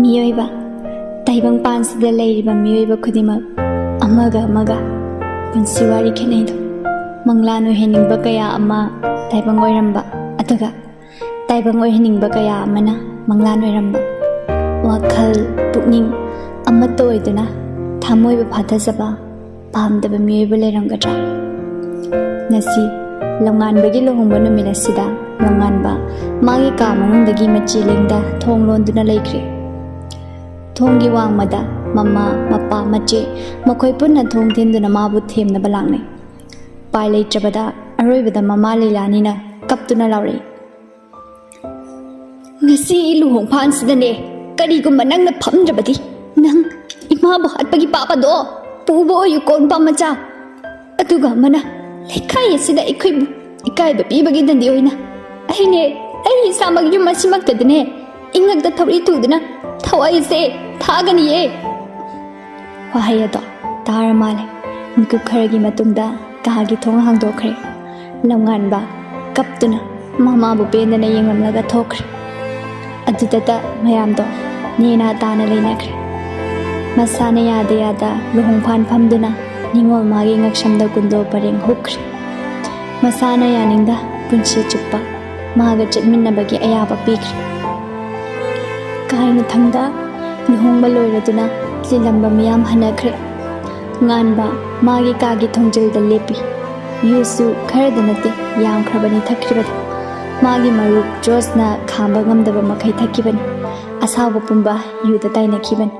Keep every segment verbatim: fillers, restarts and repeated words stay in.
ꯃꯤꯑꯣꯏꯕ, ꯇꯥꯏꯕꯪ ꯄꯥꯟꯁꯤꯗ ꯂꯩꯔꯤꯕ ꯃꯤꯑꯣꯏꯕ ꯈꯨꯗꯤꯡꯃꯛ ꯑꯃꯒ ꯑꯃꯒ ꯄꯨꯟꯁꯤ ꯋꯥꯔꯤ ꯈꯦꯠꯅꯩꯗꯣ꯫ ꯃꯪꯂꯥꯟ ꯑꯣꯏꯍꯟꯅꯤꯡꯕ ꯀꯌꯥ ꯑꯃ ꯇꯥꯏꯕꯪ ꯑꯣꯏꯔꯝꯕ, ꯑꯗꯨꯒ ꯇꯥꯏꯕꯪ ꯑꯣꯏꯍꯟꯅꯤꯡꯕ ꯀꯌꯥ ꯑꯃꯅ ꯃꯪꯂꯥꯟ ꯑꯣꯏꯔꯝꯕ꯫ ꯋꯥꯈꯜ, ꯄꯨꯛꯅꯤꯡ ꯑꯃꯠꯇ ꯑꯣꯏꯗꯨꯅ ꯊꯃꯣꯏꯕꯨ ꯐꯥꯊꯖꯕ, ꯄꯥꯝꯗꯕ ꯃꯤꯑꯣꯏꯕ ꯂꯩꯔꯝꯒꯗ꯭ꯔꯥ? ꯉꯁꯤ ꯂꯝꯉꯥꯟꯕꯒꯤ ꯂꯨꯍꯣꯡꯕ ꯅꯨꯃꯤꯠ ꯑꯁꯤꯗ ꯂꯝꯉꯥꯟꯕ ꯃꯥꯒꯤ ꯀꯥ ꯃꯅꯨꯡꯗꯒꯤ ꯃꯆꯤ ꯂꯦꯡꯗ ꯊꯣꯡ ꯂꯣꯟꯗꯨꯅ ꯂꯩꯈ꯭ꯔꯦ꯫ ꯊꯣꯡꯒꯤ ꯋꯥꯡꯃꯗ ꯃꯃꯥ, ꯃꯄꯥ, ꯃꯆꯦ ꯃꯈꯣꯏ ꯄꯨꯟꯅ ꯊꯣꯡ ꯊꯤꯟꯗꯨꯅ ꯃꯥꯕꯨ ꯊꯦꯝꯅꯕ ꯂꯥꯛꯅꯩ꯫ ꯎꯄꯥꯏ ꯂꯩꯇ꯭ꯔꯕꯗ ꯑꯔꯣꯏꯕꯗ ꯃꯃꯥ ꯂꯤꯂꯥꯅꯤꯅ ꯀꯞꯇꯨꯅ ꯂꯥꯎꯔꯛꯏ, "ꯉꯁꯤ ꯂꯨꯍꯣꯡꯐꯥꯟꯁꯤꯗꯅꯦ, ꯀꯔꯤꯒꯨꯝꯕ ꯅꯪꯅ ꯐꯝꯗ꯭ꯔꯕꯗꯤ, ꯅꯪ ꯏꯃꯥꯕꯨ ꯍꯥꯠꯄꯒꯤ ꯄꯥꯞ ꯑꯗꯣ ꯄꯨꯕ ꯑꯣꯏꯌꯨꯀꯣ, ꯅꯨꯄꯥ ꯃꯆꯥ꯫ ꯑꯗꯨꯒ ꯑꯃꯅ, ꯂꯩꯀꯥꯏ ꯑꯁꯤꯗ ꯑꯩꯈꯣꯏꯕꯨ ꯏꯀꯥꯏꯕ ꯄꯤꯕꯒꯤ ꯗꯟꯗꯤ ꯑꯣꯏꯅ ꯑꯩꯅꯦ, ꯑꯩ ꯏꯁꯥꯃꯛ ꯌꯨꯝ ꯑꯁꯤꯃꯛꯇꯗꯅꯦ ꯏꯉꯛꯇ ꯊꯧꯔꯤ ꯇꯨꯗꯨꯅ ꯊꯋꯥꯏꯁꯦ ꯊꯥꯒꯅꯤꯌꯦ"꯫ ꯋꯥꯍꯩ ꯑꯗꯣ ꯇꯥꯔ ꯃꯥꯜꯂꯦ꯫ ꯃꯤꯀꯨꯞ ꯈꯔꯒꯤ ꯃꯇꯨꯡꯗ ꯀꯥꯒꯤ ꯊꯣꯡ ꯍꯥꯡꯗꯣꯛꯈ꯭ꯔꯦ꯫ ꯂꯝꯉꯥꯟꯕ ꯀꯞꯇꯨꯅ ꯃꯃꯥꯕꯨ ꯄꯦꯟꯗꯅ ꯌꯦꯡꯂꯝꯂꯒ ꯊꯣꯛꯈ꯭ꯔꯦ꯫ ꯑꯗꯨꯗꯇ ꯃꯌꯥꯝꯗꯣ ꯅꯦꯅꯥ ꯇꯥꯅ ꯂꯩꯅꯈ꯭ꯔꯦ꯫ ꯃꯁꯥꯅ ꯌꯥꯗ ꯌꯥꯗ ꯂꯨꯍꯣꯡꯐꯥꯟ ꯐꯝꯗꯨꯅ ꯅꯤꯉꯣꯜ ꯃꯥꯒꯤ ꯉꯛꯁꯝꯗ ꯀꯨꯟꯗꯣ ꯄꯔꯦꯡ ꯍꯨꯛꯈ꯭ꯔꯦ꯫ ꯃꯁꯥꯅ ꯌꯥꯅꯤꯡꯗ ꯄꯨꯟꯁꯤ ꯆꯨꯞꯄ ꯃꯥꯒ ꯆꯠꯃꯤꯟꯅꯕꯒꯤ ꯑꯌꯥꯕ ꯄꯤꯈ꯭ꯔꯦ꯫ ꯀꯥꯏꯅ ꯊꯪꯗ ꯂꯨꯍꯣꯡꯕ ꯂꯣꯏꯔꯗꯨꯅ ꯆꯤꯜꯂꯝꯕ ꯃꯤꯌꯥꯝ ꯍꯟꯅꯈ꯭ꯔꯦ꯫ ꯉꯥꯟꯕ ꯃꯥꯒꯤ ꯀꯥꯒꯤ ꯊꯣꯡꯖꯤꯜꯗ ꯂꯦꯞꯄꯤ꯫ ꯌꯨꯁꯨ ꯈꯔꯗ ꯅꯠꯇꯦ, ꯌꯥꯝꯈ꯭ꯔꯕꯅꯤ ꯊꯛꯈ꯭ꯔꯤꯕꯗꯣ꯫ ꯃꯥꯒꯤ ꯃꯔꯨꯞ ꯖꯣꯁꯅ ꯈꯥꯝꯕ ꯉꯝꯗꯕ ꯃꯈꯩ ꯊꯛꯈꯤꯕꯅꯤ꯫ ꯑꯁꯥꯎꯕ ꯄꯨꯝꯕ ꯌꯨꯗ ꯇꯥꯏꯅꯈꯤꯕꯅꯤ꯫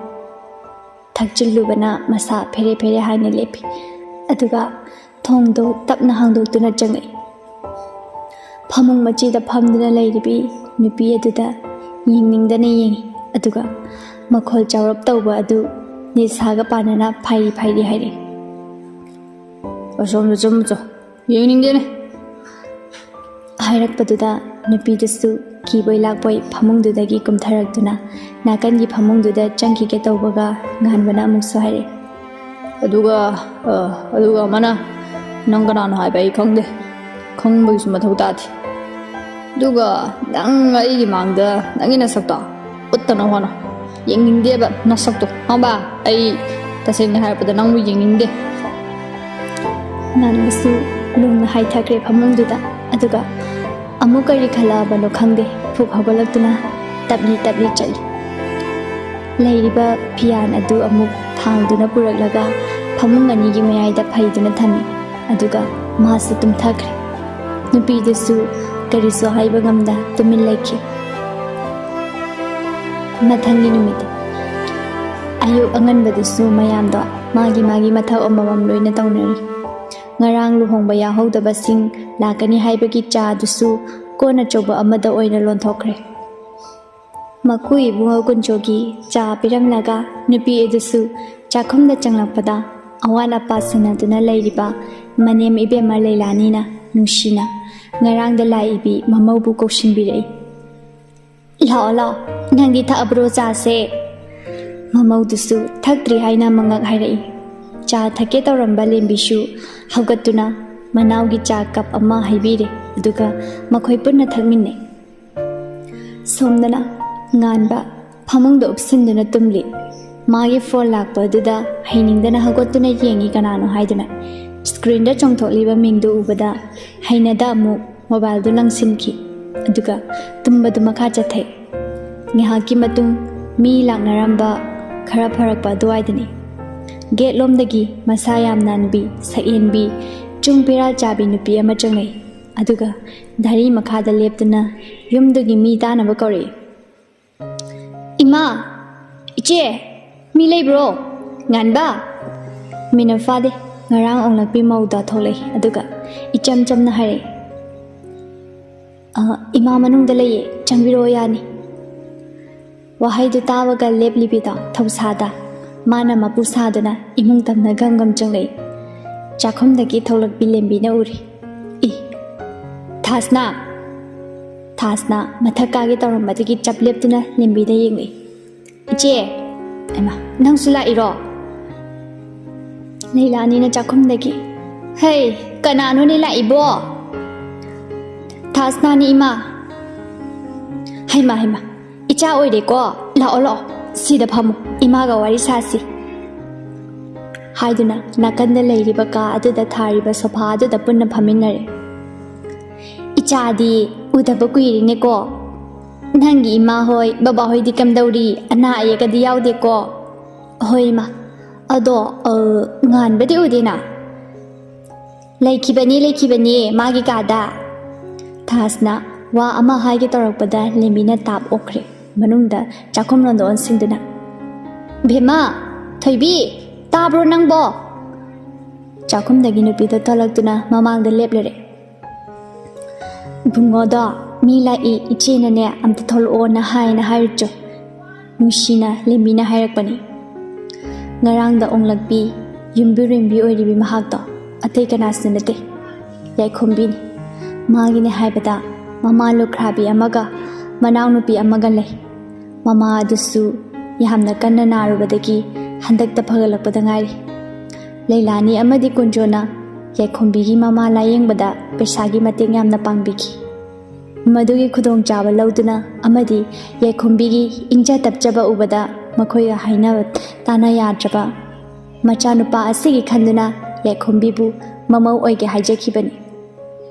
ꯊꯛꯆꯤꯜꯂꯨꯕꯅ ꯃꯁꯥ ꯐꯦꯔꯦ ꯐꯦꯔꯦ ꯍꯥꯏꯅ ꯂꯦꯞꯄꯤ꯫ ꯑꯗꯨꯒ ꯊꯣꯡꯗꯣ ꯇꯞꯅ ꯍꯥꯡꯗꯣꯛꯇꯨꯅ ꯆꯪꯉꯛꯏ꯫ ꯐꯃꯨꯡ ꯃꯆꯤꯗ ꯐꯝꯗꯨꯅ ꯂꯩꯔꯤꯕꯤ ꯅꯨꯄꯤ ꯑꯗꯨꯗ ꯌꯦꯡꯅꯤꯡꯗꯅ ꯌꯦꯡꯉꯤ꯫ ꯑꯗꯨꯒ ꯃꯈꯣꯜ ꯆꯥꯎꯔꯞ ꯇꯧꯕ ꯑꯗꯨ ꯅꯤꯁꯥꯒ ꯄꯥꯟꯅꯅ ꯐꯥꯏꯔꯤ ꯐꯥꯏꯔꯤ ꯍꯥꯏꯔꯛꯏ, "ꯑꯁꯣꯝꯗ ꯆꯨꯝꯃꯨꯆꯣ, ꯌꯦꯡꯅꯤꯡꯗꯦꯅꯦ"꯫ ꯍꯥꯏꯔꯛꯄꯗꯨꯗ ꯅꯨꯄꯤꯗꯨꯁꯨ ꯀꯤꯕꯣꯏ ꯂꯥꯛꯄꯣꯏ ꯐꯃꯨꯡꯗꯨꯗꯒꯤ ꯀꯨꯝꯊꯔꯛꯇꯨꯅ ꯅꯥꯀꯟꯒꯤ ꯐꯃꯨꯡꯗꯨꯗ ꯆꯪꯈꯤꯒꯦ ꯇꯧꯕꯒ ꯉꯥꯟꯕꯅ ꯑꯃꯨꯛꯁꯨ ꯍꯥꯏꯔꯛꯏ, "ꯑꯗꯨꯒ, ꯑ, ꯑꯗꯨꯒ ꯑꯃꯅ, ꯅꯪ ꯀꯅꯥꯅꯣ ꯍꯥꯏꯕ ꯑꯩ ꯈꯪꯗꯦ, ꯈꯪꯕꯒꯤꯁꯨ ꯃꯊꯧ ꯇꯥꯗꯦ꯫ ꯑꯗꯨꯒ ꯅꯪ ꯑꯩꯒꯤ ꯃꯥꯡꯗ ꯅꯪꯒꯤ ꯅꯁꯛꯇꯣ ꯎꯠꯇꯅꯕ ꯍꯣꯠꯅꯧ꯫ ꯌꯦꯡꯅꯤꯡꯗꯦꯕ ꯅꯁꯛꯇꯣ, ꯈꯪꯕ? ꯑꯩ ꯇꯁꯦꯡꯅ ꯍꯥꯏꯔꯛꯄꯗ ꯅꯪꯕꯨ ꯌꯦꯡꯅꯤꯡꯗꯦ꯫ ꯉꯥꯟꯕꯁꯨ ꯂꯨꯝꯅ ꯍꯥꯏꯊꯈ꯭ꯔꯦ ꯐꯃꯨꯡꯗꯨꯗ, ꯑꯗꯨꯒ ꯑꯃꯨꯛ ꯀꯔꯤ ꯈꯜꯂꯛꯑꯕꯅꯣ ꯈꯪꯗꯦ, ꯐꯨꯛ ꯍꯧꯒꯠꯂꯛꯇꯨꯅ ꯇꯞꯂꯤ ꯇꯞꯂꯤ ꯆꯠꯂꯤ꯫ ꯂꯩꯔꯤꯕ ꯐꯤꯌꯥꯟ ꯑꯗꯨ ꯑꯃꯨꯛ ꯊꯥꯡꯗꯨꯅ ꯄꯨꯔꯛꯂꯒ ꯐꯃꯨꯡ ꯑꯅꯤꯒꯤ ꯃꯌꯥꯏꯗ ꯐꯩꯗꯨꯅ ꯊꯝꯃꯤ꯫ ꯑꯗꯨꯒ ꯃꯥꯁꯨ ꯇꯨꯝꯊꯈ꯭ꯔꯦ꯫ ꯅꯨꯄꯤꯗꯨꯁꯨ ꯀꯔꯤꯁꯨ ꯍꯥꯏꯕ ꯉꯝꯗ ꯇꯨꯃꯤꯟ ꯂꯩꯈꯤ꯫ ꯃꯊꯪꯒꯤ ꯅꯨꯃꯤꯠ꯫ ꯑꯌꯨꯛ ꯑꯉꯟꯕꯗꯨꯁꯨ ꯃꯌꯥꯝꯗꯣ ꯃꯥꯒꯤ ꯃꯥꯒꯤ ꯃꯊꯧ ꯑꯃꯃꯝ ꯂꯣꯏꯅ ꯇꯧꯅꯔꯤ꯫ ꯉꯔꯥꯡ ꯂꯨꯍꯣꯡꯕ ꯌꯥꯎꯍꯧꯗꯕꯁꯤꯡ ꯂꯥꯛꯀꯅꯤ ꯍꯥꯏꯕꯒꯤ ꯆꯥꯗꯨꯁꯨ ꯀꯣꯟ ꯑꯆꯧꯕ ꯑꯃꯗ ꯑꯣꯏꯅ ꯂꯣꯟꯊꯣꯛꯈ꯭ꯔꯦ꯫ ꯃꯀꯨ ꯏꯕꯨꯡꯉꯣ ꯀꯨꯟꯖꯣꯒꯤ ꯆꯥ ꯄꯤꯔꯝꯂꯒ ꯅꯨꯄꯤ ꯑꯗꯨꯁꯨ ꯆꯥꯛꯈꯨꯝꯗ ꯆꯪꯂꯛꯄꯗ ꯑꯋꯥꯠ ꯑꯄꯥ ꯁꯤꯟꯅꯗꯨꯅ ꯂꯩꯔꯤꯕ ꯃꯅꯦꯝ ꯏꯕꯦꯝꯃ ꯂꯩꯂꯥꯅꯤꯅ ꯅꯨꯡꯁꯤꯅ ꯉꯔꯥꯡꯗ ꯂꯥꯛꯏꯕꯤ ꯃꯃꯧꯕꯨ ꯀꯧꯁꯤꯟꯕꯤꯔꯛꯏ꯫ "ꯂꯥꯛꯑꯣ, ꯂꯥꯛꯑꯣ, ꯅꯪꯗꯤ ꯊꯛꯑꯕ꯭ꯔꯣ ꯆꯥꯁꯦ?" ꯃꯃꯧꯗꯨꯁꯨ ꯊꯛꯇ꯭ꯔꯤ ꯍꯥꯏꯅ ꯃꯉꯛ ꯍꯥꯏꯔꯛꯏ꯫ ꯆꯥ ꯊꯛꯀꯦ ꯇꯧꯔꯝꯕ ꯂꯦꯝꯕꯤꯁꯨ ꯍꯧꯒꯠꯇꯨꯅ ꯃꯅꯥꯎꯒꯤ ꯆꯥ ꯀꯞ ꯑꯃ ꯍꯩꯕꯤꯔꯦ, ꯑꯗꯨꯒ ꯃꯈꯣꯏ ꯄꯨꯟꯅ ꯊꯛꯃꯤꯟꯅꯩ꯫ ꯁꯣꯝꯗꯅ ꯉꯥꯟꯕ ꯐꯃꯨꯡꯗ ꯎꯞꯁꯤꯟꯗꯨꯅ ꯇꯨꯝꯂꯤ꯫ ꯃꯥꯒꯤ ꯐꯣꯟ ꯂꯥꯛꯄ ꯑꯗꯨꯗ ꯍꯩꯅꯤꯡꯗꯅ ꯍꯧꯒꯠꯇꯨꯅ ꯌꯦꯡꯉꯤ ꯀꯅꯥꯅꯣ ꯍꯥꯏꯗꯨꯅ꯫ ꯁ꯭ꯀ꯭ꯔꯤꯟꯗ ꯆꯣꯡꯊꯣꯛꯂꯤꯕ ꯃꯤꯡꯗꯨ ꯎꯕꯗ ꯍꯩꯅꯗ ꯑꯃꯨꯛ ꯃꯣꯕꯥꯏꯜꯗꯨ ꯂꯪꯁꯤꯟꯈꯤ, ꯑꯗꯨꯒ ꯇꯨꯝꯕꯗꯨ ꯃꯈꯥ ꯆꯠꯊꯩ꯫ ꯉꯥꯏꯍꯥꯛꯀꯤ ꯃꯇꯨꯡ ꯃꯤ ꯂꯥꯛꯅꯔꯝꯕ ꯈꯔ ꯐꯔꯛꯄ ꯑꯗꯨꯋꯥꯏꯗꯅꯤ꯫ ꯒꯦꯠ ꯂꯣꯝꯗꯒꯤ ꯃꯁꯥ ꯌꯥꯝ ꯅꯥꯟꯕꯤ, ꯁꯛꯍꯦꯟꯕꯤ, ꯆꯨꯡ ꯐꯤꯔꯥꯜ ꯆꯥꯕꯤ ꯅꯨꯄꯤ ꯑꯃ ꯆꯪꯂꯛꯏ, ꯑꯗꯨꯒ ꯙꯔꯤ ꯃꯈꯥꯗ ꯂꯦꯞꯇꯨꯅ ꯌꯨꯝꯗꯨꯒꯤ ꯃꯤ ꯇꯥꯅꯕ ꯀꯧꯔꯛꯏ꯫ "ꯏꯃꯥ! ꯏꯆꯦ! ꯃꯤ ꯂꯩꯕ꯭ꯔꯣ? ꯉꯥꯟꯕ!" ꯃꯤꯅꯠ ꯐꯥꯗꯦ, ꯉꯔꯥꯡ ꯑꯣꯡꯂꯛꯄꯤ ꯃꯧꯗ ꯊꯣꯛꯂꯛꯏ, ꯑꯗꯨꯒ ꯏꯆꯝ ꯆꯝꯅ ꯍꯥꯏꯔꯛꯏ, "ꯑ, ꯏꯃꯥ ꯃꯅꯨꯡꯗ ꯂꯩꯌꯦ, ꯆꯪꯕꯤꯔꯛꯑꯣ, ꯌꯥꯅꯤ꯫" ꯋꯥꯍꯩꯗꯨ ꯇꯥꯕꯒ ꯂꯦꯞꯂꯤꯕꯤꯗꯣ ꯊꯧꯁꯥꯗ ꯃꯥꯅ ꯃꯄꯨ ꯁꯥꯗꯨꯅ ꯏꯃꯨꯡ ꯇꯝꯅ ꯒꯝ ꯒꯝ ꯆꯪꯂꯛꯏ꯫ ꯆꯥꯛꯈꯨꯝꯗꯒꯤ ꯊꯣꯛꯂꯛꯄꯤ ꯂꯦꯝꯕꯤꯅ ꯎꯔꯤ꯫ "ꯏ! ꯊꯥꯁꯅꯥ! ꯊꯥꯁꯅꯥ!" ꯃꯊꯛ ꯀꯥꯒꯦ ꯇꯧꯔꯝꯕꯗꯒꯤ ꯆꯞ ꯂꯦꯞꯇꯨꯅ ꯂꯦꯝꯕꯤꯗ ꯌꯦꯡꯂꯛꯏ꯫ "ꯏꯆꯦ!" "ꯍꯩꯃꯥ, ꯅꯪꯁꯨ ꯂꯥꯛꯏꯔꯣ?" ꯂꯩꯂꯥꯅꯤꯅ ꯆꯥꯛꯈꯨꯝꯗꯒꯤ, "ꯍꯩ, ꯀꯅꯥꯅꯣꯅꯦ ꯂꯥꯛꯏꯕꯣ?" "ꯊꯥꯁꯅꯥꯅꯤ, ꯏꯃꯥ꯫" "ꯍꯩꯃꯥ, ꯍꯩꯃꯥ, ꯏꯆꯥ ꯑꯣꯏꯔꯦꯀꯣ, ꯂꯥꯛꯑꯣ, ꯂꯥꯛꯑꯣ, "ꯁꯤꯗ ꯐꯝꯃꯨ, ꯏꯃꯥꯒ ꯋꯥꯔꯤ ꯁꯥꯁꯤ" ꯍꯥꯏꯗꯨꯅ ꯅꯥꯀꯟꯗ ꯂꯩꯔꯤꯕ ꯀꯥ ꯑꯗꯨꯗ ꯊꯥꯔꯤꯕ ꯁꯣꯐꯥ ꯑꯗꯨꯗ ꯄꯨꯟꯅ ꯐꯝꯃꯤꯟꯅꯔꯦ꯫ "ꯏꯆꯥꯗꯤ ꯎꯗꯕ ꯀꯨꯏꯔꯦꯅꯦꯀꯣ꯫ ꯅꯪꯒꯤ ꯏꯃꯥ ꯍꯣꯏ, ꯕꯕꯥ ꯍꯣꯏꯗꯤ ꯀꯝꯗꯧꯔꯤ? ꯑꯅꯥ ꯑꯌꯦꯛꯀꯗꯤ ꯌꯥꯎꯗꯦꯀꯣ?" "ꯍꯣꯏ ꯏꯃꯥ, ꯑꯗꯣ, ꯑ, ꯉꯥꯟꯕꯗꯤ ꯎꯗꯦꯅ?" "ꯂꯩꯈꯤꯕꯅꯤ, ꯂꯩꯈꯤꯕꯅꯤ ꯃꯥꯒꯤ ꯀꯥꯗ"꯫ ꯊꯥꯁꯅ ꯋꯥ ꯑꯃ ꯍꯥꯏꯒꯦ ꯇꯧꯔꯛꯄꯗ ꯂꯦꯝꯕꯤꯅ ꯇꯥꯞ ꯑꯣꯛꯈ꯭ꯔꯦ꯫ ꯃꯅꯨꯡꯗ ꯆꯥꯛꯈꯨꯝꯂꯣꯝꯗ ꯑꯣꯟꯁꯤꯟꯗꯨꯅ, "ꯕꯦꯝꯃ, ꯊꯣꯏꯕꯤ, ꯇꯥꯕ꯭ꯔꯣ ꯅꯪꯕꯣ?" ꯆꯥꯛꯈꯨꯝꯗꯒꯤ ꯅꯨꯄꯤꯗꯣ ꯊꯣꯛꯂꯛꯇꯨꯅ ꯃꯃꯥꯡꯗ ꯂꯦꯞꯂꯔꯦ꯫ "ꯏꯕꯨꯡꯉꯣꯗꯣ, ꯃꯤ ꯂꯥꯛꯏ, ꯏꯆꯦꯅꯅꯦ ꯑꯝꯇ ꯊꯣꯛꯂꯛꯑꯣꯅ ꯍꯥꯏꯅ ꯍꯥꯏꯔꯨꯆꯣ", ꯅꯨꯡꯁꯤꯅ ꯂꯦꯝꯕꯤꯅ ꯍꯥꯏꯔꯛꯄꯅꯤ꯫ ꯉꯔꯥꯡꯗ ꯑꯣꯡꯂꯛꯄꯤ, ꯌꯨꯝꯕꯨꯔꯦꯝꯕꯤ ꯑꯣꯏꯔꯤꯕꯤ ꯃꯍꯥꯛꯇꯣ ꯑꯇꯩ ꯀꯅꯥꯁꯨ ꯅꯠꯇꯦ, ꯌꯥꯏꯈꯣꯝꯕꯤꯅꯤ꯫ ꯃꯥꯒꯤꯅꯦ ꯍꯥꯏꯕꯗ ꯃꯃꯥ ꯂꯨꯈ꯭ꯔꯥꯕꯤ ꯑꯃꯒ ꯃꯅꯥꯎꯅꯨꯄꯤ ꯑꯃꯒ ꯂꯩ꯫ ꯃꯃꯥ ꯑꯗꯨꯁꯨ ꯌꯥꯝꯅ ꯀꯟꯅ ꯅꯥꯔꯨꯕꯗꯒꯤ ꯍꯟꯗꯛꯇ ꯐꯒꯠꯂꯛꯄꯗ ꯉꯥꯏꯔꯤ꯫ ꯂꯩꯂꯥꯅꯤ ꯑꯃꯗꯤ ꯀꯨꯟꯖꯣꯅ ꯌꯥꯏꯈꯣꯝꯕꯤꯒꯤ ꯃꯃꯥ ꯂꯥꯌꯦꯡꯕꯗ ꯄꯩꯁꯥꯒꯤ ꯃꯇꯦꯡ ꯌꯥꯝꯅ ꯄꯥꯡꯕꯤꯈꯤ꯫ ꯃꯗꯨꯒꯤ ꯈꯨꯗꯣꯡꯆꯥꯕ ꯂꯧꯗꯨꯅ ꯑꯃꯗꯤ ꯌꯥꯏꯈꯣꯝꯕꯤꯒꯤ ꯏꯪꯖ ꯇꯞꯆꯕ ꯎꯕꯗ ꯃꯈꯣꯏꯒ ꯍꯥꯏꯅ ꯇꯥꯅ ꯌꯥꯗ꯭ꯔꯕ ꯃꯆꯥꯅꯨꯄꯥ ꯑꯁꯤꯒꯤ ꯈꯟꯗꯨꯅ ꯌꯥꯏꯈꯣꯝꯕꯤꯕꯨ ꯃꯃꯧ ꯑꯣꯏꯒꯦ ꯍꯥꯏꯖꯈꯤꯕꯅꯤ꯫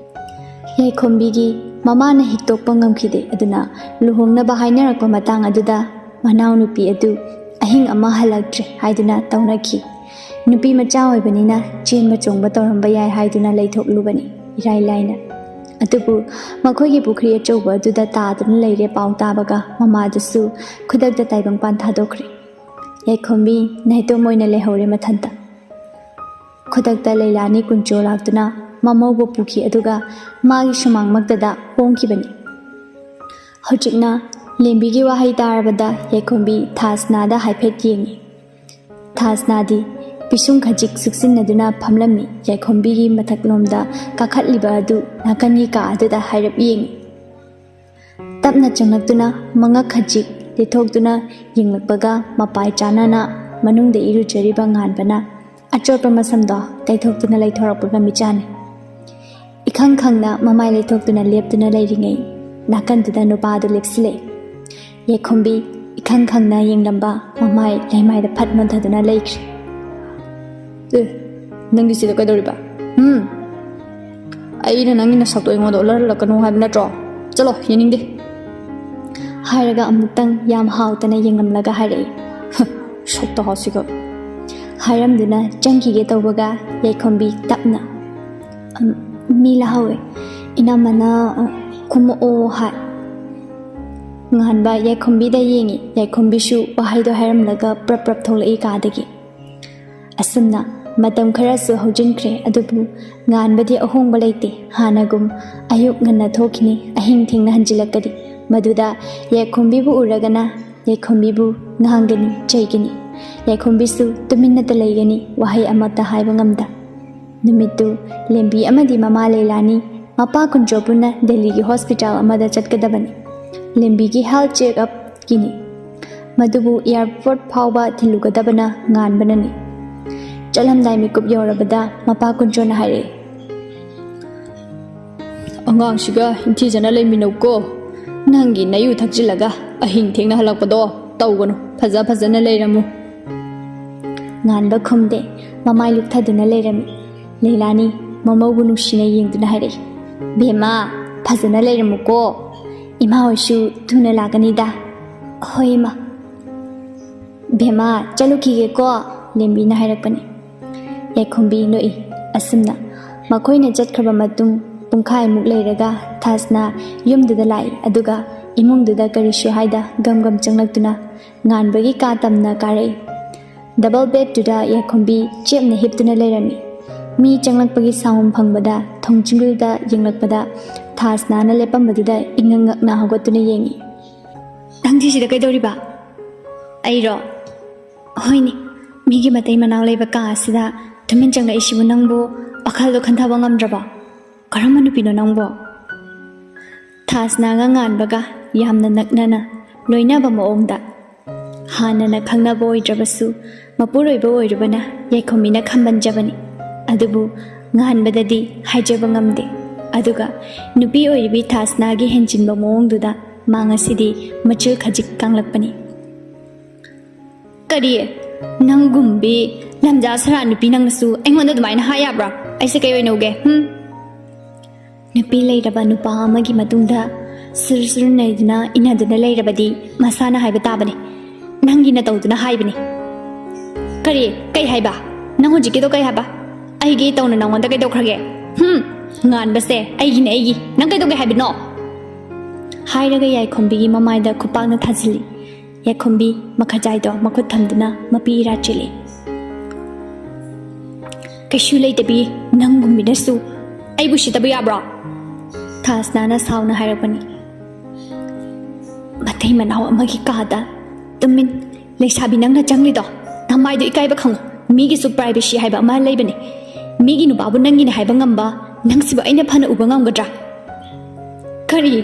ꯌꯥꯏꯈꯣꯝꯕꯤꯒꯤ ꯃꯃꯥꯅ ꯍꯤꯛꯇꯣꯛꯄ ꯉꯝꯈꯤꯗꯦ꯫ ꯑꯗꯨꯅ ꯂꯨꯍꯣꯡꯅꯕ ꯍꯥꯏꯅꯔꯛꯄ ꯃꯇꯥꯡ ꯑꯗꯨꯗ ꯃꯅꯥꯎꯅꯨꯄꯤ ꯑꯗꯨ ꯑꯍꯤꯡ ꯑꯃ ꯍꯜꯂꯛꯇ꯭ꯔꯦ ꯍꯥꯏꯗꯨꯅ ꯇꯧꯅꯈꯤ꯫ ꯅꯨꯄꯤ ꯃꯆꯥ ꯑꯣꯏꯕꯅꯤꯅ ꯆꯦꯟꯕ ꯆꯣꯡꯕ ꯇꯧꯔꯝꯕ ꯌꯥꯏ ꯍꯥꯏꯗꯨꯅ ꯂꯩꯊꯣꯛꯂꯨꯕꯅꯤ ꯏꯔꯥꯏ ꯂꯥꯏꯅ꯫ ꯑꯗꯨꯕꯨ ꯃꯈꯣꯏꯒꯤ ꯄꯨꯈ꯭ꯔꯤ ꯑꯆꯧꯕ ꯑꯗꯨꯗ ꯇꯥꯗꯨꯅ ꯂꯩꯔꯦ ꯄꯥꯎ ꯇꯥꯕꯒ ꯃꯃꯥꯗꯨꯁꯨ ꯈꯨꯗꯛꯇ ꯇꯥꯏꯕꯪꯄꯥꯟ ꯊꯥꯗꯣꯛꯈ꯭ꯔꯦ꯫ ꯌꯥꯏꯈꯣꯝꯕꯤ ꯅꯥꯏꯇꯣꯝ ꯑꯣꯏꯅ ꯂꯩꯍꯧꯔꯦ ꯃꯊꯟꯇ꯫ ꯈꯨꯗꯛꯇ ꯂꯩꯂꯥꯅꯤ ꯀꯨꯟꯆꯣ ꯂꯥꯛꯇꯨꯅ ꯃꯃꯧꯕꯨ ꯄꯨꯈꯤ, ꯑꯗꯨꯒ ꯃꯥꯒꯤ ꯁꯨꯃꯥꯡꯃꯛꯇꯗ ꯍꯣꯡꯈꯤꯕꯅꯤ꯫ ꯍꯧꯖꯤꯛꯅ ꯂꯦꯝꯕꯤꯒꯤ ꯋꯥꯍꯩ ꯇꯥꯔꯕꯗ ꯌꯥꯏꯈꯣꯝꯕꯤ ꯊꯥꯁꯅꯥꯗ ꯍꯥꯏꯐꯦꯠ ꯌꯦꯡꯉꯤ꯫ ꯊꯥꯁꯅꯥꯗꯤ ꯄꯤꯁꯨꯝ ꯈꯖꯤꯛ ꯁꯨꯛꯆꯤꯟꯅꯗꯨꯅ ꯐꯝꯂꯝꯃꯤ꯫ ꯌꯥꯏꯈꯣꯝꯕꯤꯒꯤ ꯃꯊꯛꯂꯣꯝꯗ ꯀꯥꯈꯠꯂꯤꯕ ꯑꯗꯨ ꯅꯥꯀꯟꯒꯤ ꯀꯥ ꯑꯗꯨꯗ ꯍꯥꯏꯔꯞ ꯌꯦꯡꯉꯤ꯫ ꯇꯞꯅ ꯆꯪꯂꯛꯇꯨꯅ ꯃꯉꯛ ꯈꯖꯤꯛ ꯂꯤꯊꯣꯛꯇꯨꯅ ꯌꯦꯡꯂꯛꯄꯒ ꯃꯄꯥꯏ ꯆꯥꯅꯅ ꯃꯅꯨꯡꯗ ꯏꯔꯨꯖꯔꯤꯕ ꯉꯥꯟꯕꯅ ꯑꯆꯣꯠꯄ ꯃꯁꯝꯗꯣ ꯇꯩꯊꯣꯛꯇꯨꯅ ꯂꯩꯊꯣꯔꯛꯄꯒ ꯃꯤꯆꯥꯅꯩ꯫ ꯏꯈꯪ ꯈꯪꯅ ꯃꯃꯥꯏ ꯂꯩꯊꯣꯛꯇꯨꯅ ꯂꯦꯞꯇꯨꯅ ꯂꯩꯔꯤꯉꯩ ꯅꯥꯀꯟꯗꯨꯗ ꯅꯨꯄꯥꯗꯨ ꯂꯦꯞꯁꯤꯜꯂꯛꯏ꯫ ꯌꯥꯏꯈꯣꯝꯕꯤ ꯏꯈꯪ ꯈꯪꯅ ꯌꯦꯡꯂꯝꯕ ꯃꯃꯥꯏ ꯂꯩꯃꯥꯏꯗ ꯐꯠ ꯅꯣꯟꯊꯗꯨꯅ ꯂꯩꯈ꯭ꯔꯦ꯫ "ꯑꯦ, ꯅꯪꯗꯤ ꯁꯤꯗ ꯀꯩꯗꯧꯔꯤꯕ? ꯎꯝ? ꯑꯩꯅ ꯅꯪꯒꯤ ꯅꯁꯛꯇꯣ ꯑꯩꯉꯣꯟꯗ ꯎꯠꯍꯜꯂꯛꯀꯅꯨ ꯍꯥꯏꯕ ꯅꯠꯇ꯭ꯔꯣ? ꯆꯠꯂꯣ, ꯌꯦꯡꯅꯤꯡꯗꯦ," ꯍꯥꯏꯔꯒ ꯑꯃꯨꯛꯇꯪ ꯌꯥꯝ ꯍꯥꯎꯇꯅ ꯌꯦꯡꯂꯝꯂꯒ ꯍꯥꯏꯔꯛꯏ꯫ "ꯁꯛꯇ ꯍꯥꯎꯁꯤꯒ," ꯍꯥꯏꯔꯝꯗꯨꯅ ꯆꯪꯈꯤꯒꯦ ꯇꯧꯕꯒ ꯌꯥꯏꯈꯣꯝꯕꯤ ꯇꯞꯅ, "ꯑꯝ, ꯃꯤ ꯂꯥꯛꯍꯧꯋꯦ, ꯏꯅꯝꯃꯅ, ꯑ, ꯀꯨꯝꯃꯛꯑꯣ ꯍꯥꯏ꯫" ꯉꯥꯟꯕ ꯌꯥꯏꯈꯣꯝꯕꯤꯗ ꯌꯦꯡꯉꯤ꯫ ꯌꯥꯏꯈꯣꯝꯕꯤꯁꯨ ꯋꯥꯍꯩꯗꯣ ꯍꯥꯏꯔꯝꯂꯒ ꯄ꯭ꯔꯞ ꯄ꯭ꯔꯞ ꯊꯣꯛꯂꯛꯏ ꯀꯥꯗꯒꯤ꯫ ꯑꯁꯨꯝꯅ ꯃꯇꯝ ꯈꯔꯁꯨ ꯍꯧꯖꯤꯟꯈ꯭ꯔꯦ, ꯑꯗꯨꯕꯨ ꯉꯥꯟꯕꯗꯤ ꯑꯍꯣꯡꯕ ꯂꯩꯇꯦ꯫ ꯍꯥꯟꯅꯒꯨꯝ ꯑꯌꯨꯛ ꯉꯟꯅ ꯊꯣꯛꯈꯤꯅꯤ, ꯑꯍꯤꯡ ꯊꯦꯡꯅ ꯍꯟꯖꯤꯜꯂꯛꯀꯅꯤ꯫ ꯃꯗꯨꯗ ꯌꯥꯏꯈꯣꯝꯕꯤꯕꯨ ꯎꯔꯒꯅ ꯌꯥꯏꯈꯣꯝꯕꯤꯕꯨ ꯉꯥꯡꯒꯅꯤ, ꯆꯩꯒꯅꯤ꯫ ꯌꯥꯏꯈꯣꯝꯕꯤꯁꯨ ꯇꯨꯃꯤꯟꯅꯇ ꯂꯩꯒꯅꯤ, ꯋꯥꯍꯩ ꯑꯃꯠꯇ ꯍꯥꯏꯕ ꯉꯝꯗ꯫ ꯅꯨꯃꯤꯠꯇꯨ ꯂꯦꯝꯕꯤ ꯑꯃꯗꯤ ꯃꯃꯥ ꯂꯩꯂꯥꯅꯤ ꯃꯄꯥ ꯀꯨꯟꯖꯣ ꯄꯨꯟꯅ ꯗꯦꯜꯂꯤꯒꯤ ꯍꯣꯁꯄꯤꯇꯥꯜ ꯑꯃꯗ ꯆꯠꯀꯗꯕꯅꯤ꯫ ꯂꯦꯝꯕꯤꯒꯤ ꯍꯦꯜꯊ ꯆꯦꯛꯑꯞꯀꯤꯅꯤ꯫ ꯃꯗꯨꯕꯨ ꯑꯦꯌꯥꯔꯄꯣꯔꯠ ꯐꯥꯎꯕ ꯊꯤꯜꯂꯨꯒꯗꯕꯅ ꯉꯥꯟꯕꯅꯅꯤ꯫ ꯆꯠꯂꯝꯗꯥꯏ ꯃꯤꯀꯨꯞ ꯌꯧꯔꯕꯗ ꯃꯄꯥ ꯀꯨꯟꯖꯣꯅ ꯍꯥꯏꯔꯛꯏ, "ꯑꯉꯥꯡꯁꯤꯒ ꯏꯪꯊꯤꯖꯅ ꯂꯩꯃꯤꯟꯅꯧꯀꯣ꯫ ꯅꯪꯒꯤ ꯅꯌꯨ ꯊꯛꯆꯤꯜꯂꯒ ꯑꯍꯤꯡ ꯊꯦꯡꯅ ꯍꯜꯂꯛꯄꯗꯣ ꯇꯧꯒꯅꯨ꯫ ꯐꯖ ꯐꯖꯅ ꯂꯩꯔꯝꯃꯨ꯫" ꯉꯥꯟꯕ ꯈꯨꯝꯗꯦ꯫ ꯃꯃꯥꯏ ꯂꯨꯞꯊꯗꯨꯅ ꯂꯩꯔꯝꯃꯤ꯫ ꯂꯩꯂꯥꯅꯤ ꯃꯃꯧꯕꯨ ꯅꯨꯡꯁꯤꯅ ꯌꯦꯡꯗꯨꯅ ꯍꯥꯏꯔꯛꯏ, "ꯕꯦꯝꯃ, ꯐꯖꯅ ꯂꯩꯔꯝꯃꯨꯀꯣ꯫ ꯏꯃꯥ ꯍꯣꯏꯁꯨ ꯊꯨꯅ ꯂꯥꯛꯀꯅꯤꯗ꯫" "ꯍꯣꯏ, ꯏꯃꯥ꯫" "ꯕꯦꯝꯃ, ꯆꯠꯂꯨꯈꯤꯒꯦꯀꯣ," ꯂꯦꯝꯕꯤꯅ ꯍꯥꯏꯔꯛꯄꯅꯤ꯫ ꯌꯥꯏꯈꯣꯝꯕꯤ ꯅꯣꯛꯏ꯫ ꯑꯁꯨꯝꯅ ꯃꯈꯣꯏꯅ ꯆꯠꯈ꯭ꯔꯕ ꯃꯇꯨꯡ ꯄꯨꯡꯈꯥꯏꯃꯨꯛ ꯂꯩꯔꯒ ꯊꯥꯁꯅ ꯌꯨꯝꯗꯨꯗ ꯂꯥꯛꯏ, ꯑꯗꯨꯒ ꯏꯃꯨꯡꯗꯨꯗ ꯀꯔꯤꯁꯨ ꯍꯥꯏꯗ ꯒꯝ ꯒꯝ ꯆꯪꯂꯛꯇꯨꯅ ꯉꯥꯟꯕꯒꯤ ꯀꯥ ꯇꯝꯅ ꯀꯥꯔꯛꯏ꯫ ꯗꯕꯜ ꯕꯦꯗꯇꯨꯗ ꯌꯥꯏꯈꯣꯝꯕꯤ ꯆꯦꯞꯅ ꯍꯤꯞꯇꯨꯅ ꯂꯩꯔꯝꯃꯤ꯫ ꯃꯤ ꯆꯪꯂꯛꯄꯒꯤ ꯁꯥꯎꯟ ꯐꯪꯕꯗ ꯊꯣꯡꯖꯤꯡꯗꯨꯗ ꯌꯦꯡꯂꯛꯄꯗ ꯊꯥꯁꯅꯥꯅ ꯂꯦꯞꯄꯝꯕꯗꯨꯗ ꯏꯉꯛ ꯉꯛꯅ ꯍꯧꯒꯠꯇꯨꯅ ꯌꯦꯡꯉꯤ꯫ "ꯅꯪꯗꯤ ꯁꯤꯗ ꯀꯩꯗꯧꯔꯤꯕ?" "ꯑꯩꯔꯣ? ꯍꯣꯏꯅꯦ, ꯃꯤꯒꯤ ꯃꯇꯩ ꯃꯅꯥꯎ ꯂꯩꯕ ꯀꯥ ꯑꯁꯤꯗ ꯇꯨꯃꯤꯟ ꯆꯪꯂꯛꯏꯁꯤꯕꯨ ꯅꯪꯕꯨ ꯋꯥꯈꯜꯗꯣ ꯈꯟꯊꯕ ꯉꯝꯗ꯭ꯔꯕꯣ? ꯀꯔꯝꯕ ꯅꯨꯄꯤꯅꯣ ꯅꯪꯕꯣ?" ꯊꯥꯁꯅꯥꯒ ꯉꯥꯟꯕꯒ ꯌꯥꯝꯅ ꯅꯛꯅꯅ ꯂꯣꯏꯅꯕ ꯃꯑꯣꯡꯗ꯫ ꯍꯥꯟꯅꯅ ꯈꯪꯅꯕ ꯑꯣꯏꯗ꯭ꯔꯕꯁꯨ ꯃꯄꯨꯔꯣꯏꯕ ꯑꯣꯏꯔꯨꯕꯅ ꯌꯥꯏꯈꯣꯝꯕꯤꯅ ꯈꯝꯕꯟꯖꯕꯅꯤ꯫ ꯑꯗꯨꯕꯨ ꯉꯥꯟꯕꯗꯗꯤ ꯍꯥꯏꯖꯕ ꯉꯝꯗꯦ꯫ ꯑꯗꯨꯒ ꯅꯨꯄꯤ ꯑꯣꯏꯔꯤꯕꯤ ꯊꯥꯁꯅꯥꯒꯤ ꯍꯦꯟꯖꯤꯟꯕ ꯃꯑꯣꯡꯗꯨꯗ ꯃꯥ ꯉꯁꯤꯗꯤ ꯃꯆꯤꯜ ꯈꯖꯤꯛ ꯀꯥꯡꯂꯛꯄꯅꯤ꯫ ꯀꯔꯤ? ꯅꯪꯒꯨꯝꯕꯤ ꯂꯝꯖꯥ ꯁꯔꯥ ꯅꯨꯄꯤ ꯅꯪꯅꯁꯨ ꯑꯩꯉꯣꯟꯗ ꯑꯗꯨꯃꯥꯏꯅ ꯍꯥꯏ ꯌꯥꯕ꯭ꯔꯥ? ꯑꯩꯁꯦ ꯀꯩ ꯑꯣꯏꯅ ꯎꯒꯦ? ꯍꯝ? ꯅꯨꯄꯤ ꯂꯩꯔꯕ ꯅꯨꯄꯥ ꯑꯃꯒꯤ ꯃꯇꯨꯡꯗ ꯁꯨꯔ ꯁꯨꯔ ꯅꯩꯗꯨꯅ ꯏꯟꯅꯗꯨꯅ ꯂꯩꯔꯕꯗꯤ ꯃꯁꯥꯅ ꯍꯥꯏꯕ ꯇꯥꯕꯅꯤ꯫ ꯅꯪꯒꯤ ꯅꯇꯧꯗꯨꯅ ꯍꯥꯏꯕꯅꯤ꯫ ꯀꯔꯤ? ꯀꯩ ꯍꯥꯏꯕ? ꯅꯪ ꯍꯧꯖꯤꯛꯀꯤꯗꯣ ꯀꯩ ꯍꯥꯏꯕ? ꯑꯩꯒꯤ ꯏꯇꯧꯅ ꯅꯪꯉꯣꯟꯗ ꯀꯩꯗꯧꯈ꯭ꯔꯒꯦ? ꯍꯝ? ꯉꯥꯟꯕꯁꯦ ꯑꯩꯒꯤꯅꯦ, ꯑꯩꯒꯤ꯫ ꯅꯪ ꯀꯩꯗꯧꯒꯦ ꯍꯥꯏꯕꯅꯣ? ꯍꯥꯏꯔꯒ ꯌꯥꯏꯈꯣꯝꯕꯤꯒꯤ ꯃꯃꯥꯏꯗ ꯈꯨꯄꯥꯛꯅ ꯊꯥꯖꯤꯜꯂꯤ꯫ ꯌꯥꯏꯈꯣꯝꯕꯤ ꯃꯈꯖꯥꯏꯗꯣ ꯃꯈꯨꯠ ꯊꯝꯗꯨꯅ ꯃꯄꯤ ꯏꯔꯥ ꯆꯦꯜꯂꯤ꯫ "ꯀꯩꯁꯨ ꯂꯩꯇꯕꯤ ꯅꯪꯒꯨꯝꯕꯤꯅꯁꯨ ꯑꯩꯕꯨ ꯁꯤꯠꯇꯕ ꯌꯥꯕ꯭ꯔꯣ?" ꯊꯥꯁꯅꯥꯅ ꯁꯥꯎꯅ ꯍꯥꯏꯔꯛꯄꯅꯤ꯫ "ꯃꯇꯩ ꯃꯅꯥꯎ ꯑꯃꯒꯤ ꯀꯥꯗ ꯇꯨꯃꯤꯟ ꯂꯩꯁꯥꯕꯤ ꯅꯪꯅ ꯆꯪꯂꯤꯗꯣ, ꯅꯃꯥꯏꯗꯣ ꯏꯀꯥꯏꯕ ꯈꯪꯉꯨ꯫ ꯃꯤꯒꯤꯁꯨ privacy ꯍꯥꯏꯕ ꯑꯃ ꯂꯩꯕꯅꯤ꯫ ꯃꯤꯒꯤ ꯅꯨꯄꯥꯕꯨ ꯅꯪꯒꯤꯅꯦ ꯍꯥꯏꯕ ꯉꯝꯕ ꯅꯪꯁꯤꯕꯨ ꯑꯩꯅ ꯐꯅ ꯎꯕ ꯉꯝꯒꯗ꯭ꯔꯥ?" "ꯀꯔꯤ?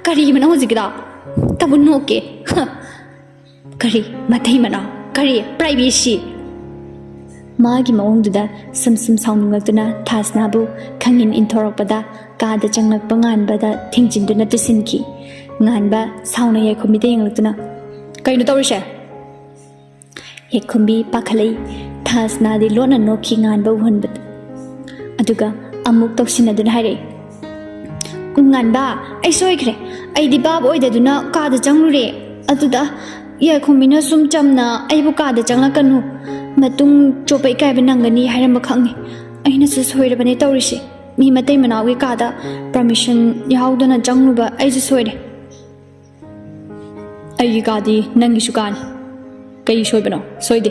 ꯀꯔꯤꯕ ꯅꯪ ꯍꯧꯖꯤꯛꯀꯤꯗꯣ? ꯇꯕꯨ ꯅꯣꯛꯀꯦ꯫ ꯍ꯫ ꯀꯔꯤ? ꯃꯇꯩ ꯃꯅꯥꯎ? ꯀꯔꯤ privacy?" ꯃꯥꯒꯤ ꯃꯑꯣꯡꯗꯨꯗ ꯁꯨꯝ ꯁꯨꯝ ꯁꯥꯎꯅꯤꯡꯂꯛꯇꯨꯅ ꯊꯥꯁꯅꯥꯕꯨ ꯈꯪꯏꯟ ꯏꯟꯊꯣꯔꯛꯄꯗ ꯀꯥꯗ ꯆꯪꯂꯛꯄ ꯉꯥꯟꯕꯗ ꯊꯤꯡꯖꯤꯟꯗꯨꯅ ꯇꯨꯁꯤꯟꯈꯤ꯫ ꯉꯥꯟꯕ ꯁꯥꯎꯅ ꯌꯥꯏꯈꯣꯝꯕꯤꯗ ꯌꯦꯡꯂꯛꯇꯨꯅ, "ꯀꯩꯅꯣ ꯇꯧꯔꯤꯁꯦ?" ꯌꯥꯏꯈꯣꯝꯕꯤ ꯄꯥꯈꯠꯂꯛꯏ꯫ ꯊꯥꯁꯅꯥꯗꯤ ꯂꯣꯟꯅ ꯅꯣꯛꯈꯤ ꯉꯥꯟꯕ ꯎꯍꯟꯕꯗ꯫ ꯑꯗꯨꯒ ꯑꯃꯨꯛ ꯇꯧꯁꯤꯟꯅꯗꯨꯅ ꯍꯥꯏꯔꯛꯏ, "ꯎꯝ, ꯉꯥꯟꯕ, ꯑꯩ ꯁꯣꯏꯈ꯭ꯔꯦ꯫ ꯑꯩꯗꯤ ꯚꯥꯞ ꯑꯣꯏꯗꯗꯨꯅ ꯀꯥꯗ ꯆꯪꯂꯨꯔꯦ꯫ ꯑꯗꯨꯗ ꯌꯥꯏꯈꯣꯝꯕꯤꯅ ꯁꯨꯝ ꯆꯝꯅ ꯑꯩꯕꯨ ꯀꯥꯗ ꯆꯪꯂꯛꯀꯅꯨ, ꯃꯇꯨꯡ ꯆꯣꯞꯄ ꯏꯀꯥꯏꯕ ꯅꯪꯒꯅꯤ ꯍꯥꯏꯔꯝꯕ ꯈꯛꯅꯤ꯫ ꯑꯩꯅꯁꯨ ꯁꯣꯏꯔꯕꯅꯦ ꯇꯧꯔꯤꯁꯦ꯫ ꯃꯤ ꯃꯇꯩ ꯃꯅꯥꯎꯒꯤ ꯀꯥꯗ permission ꯌꯥꯎꯗꯅ ꯆꯪꯂꯨꯕ ꯑꯩꯁꯨ ꯁꯣꯏꯔꯦ꯫" "ꯑꯩꯒꯤ ꯀꯥꯗꯤ ꯅꯪꯒꯤꯁꯨ ꯀꯥꯅꯤ꯫ ꯀꯩ ꯁꯣꯏꯕꯅꯣ?" "ꯁꯣꯏꯗꯦ꯫"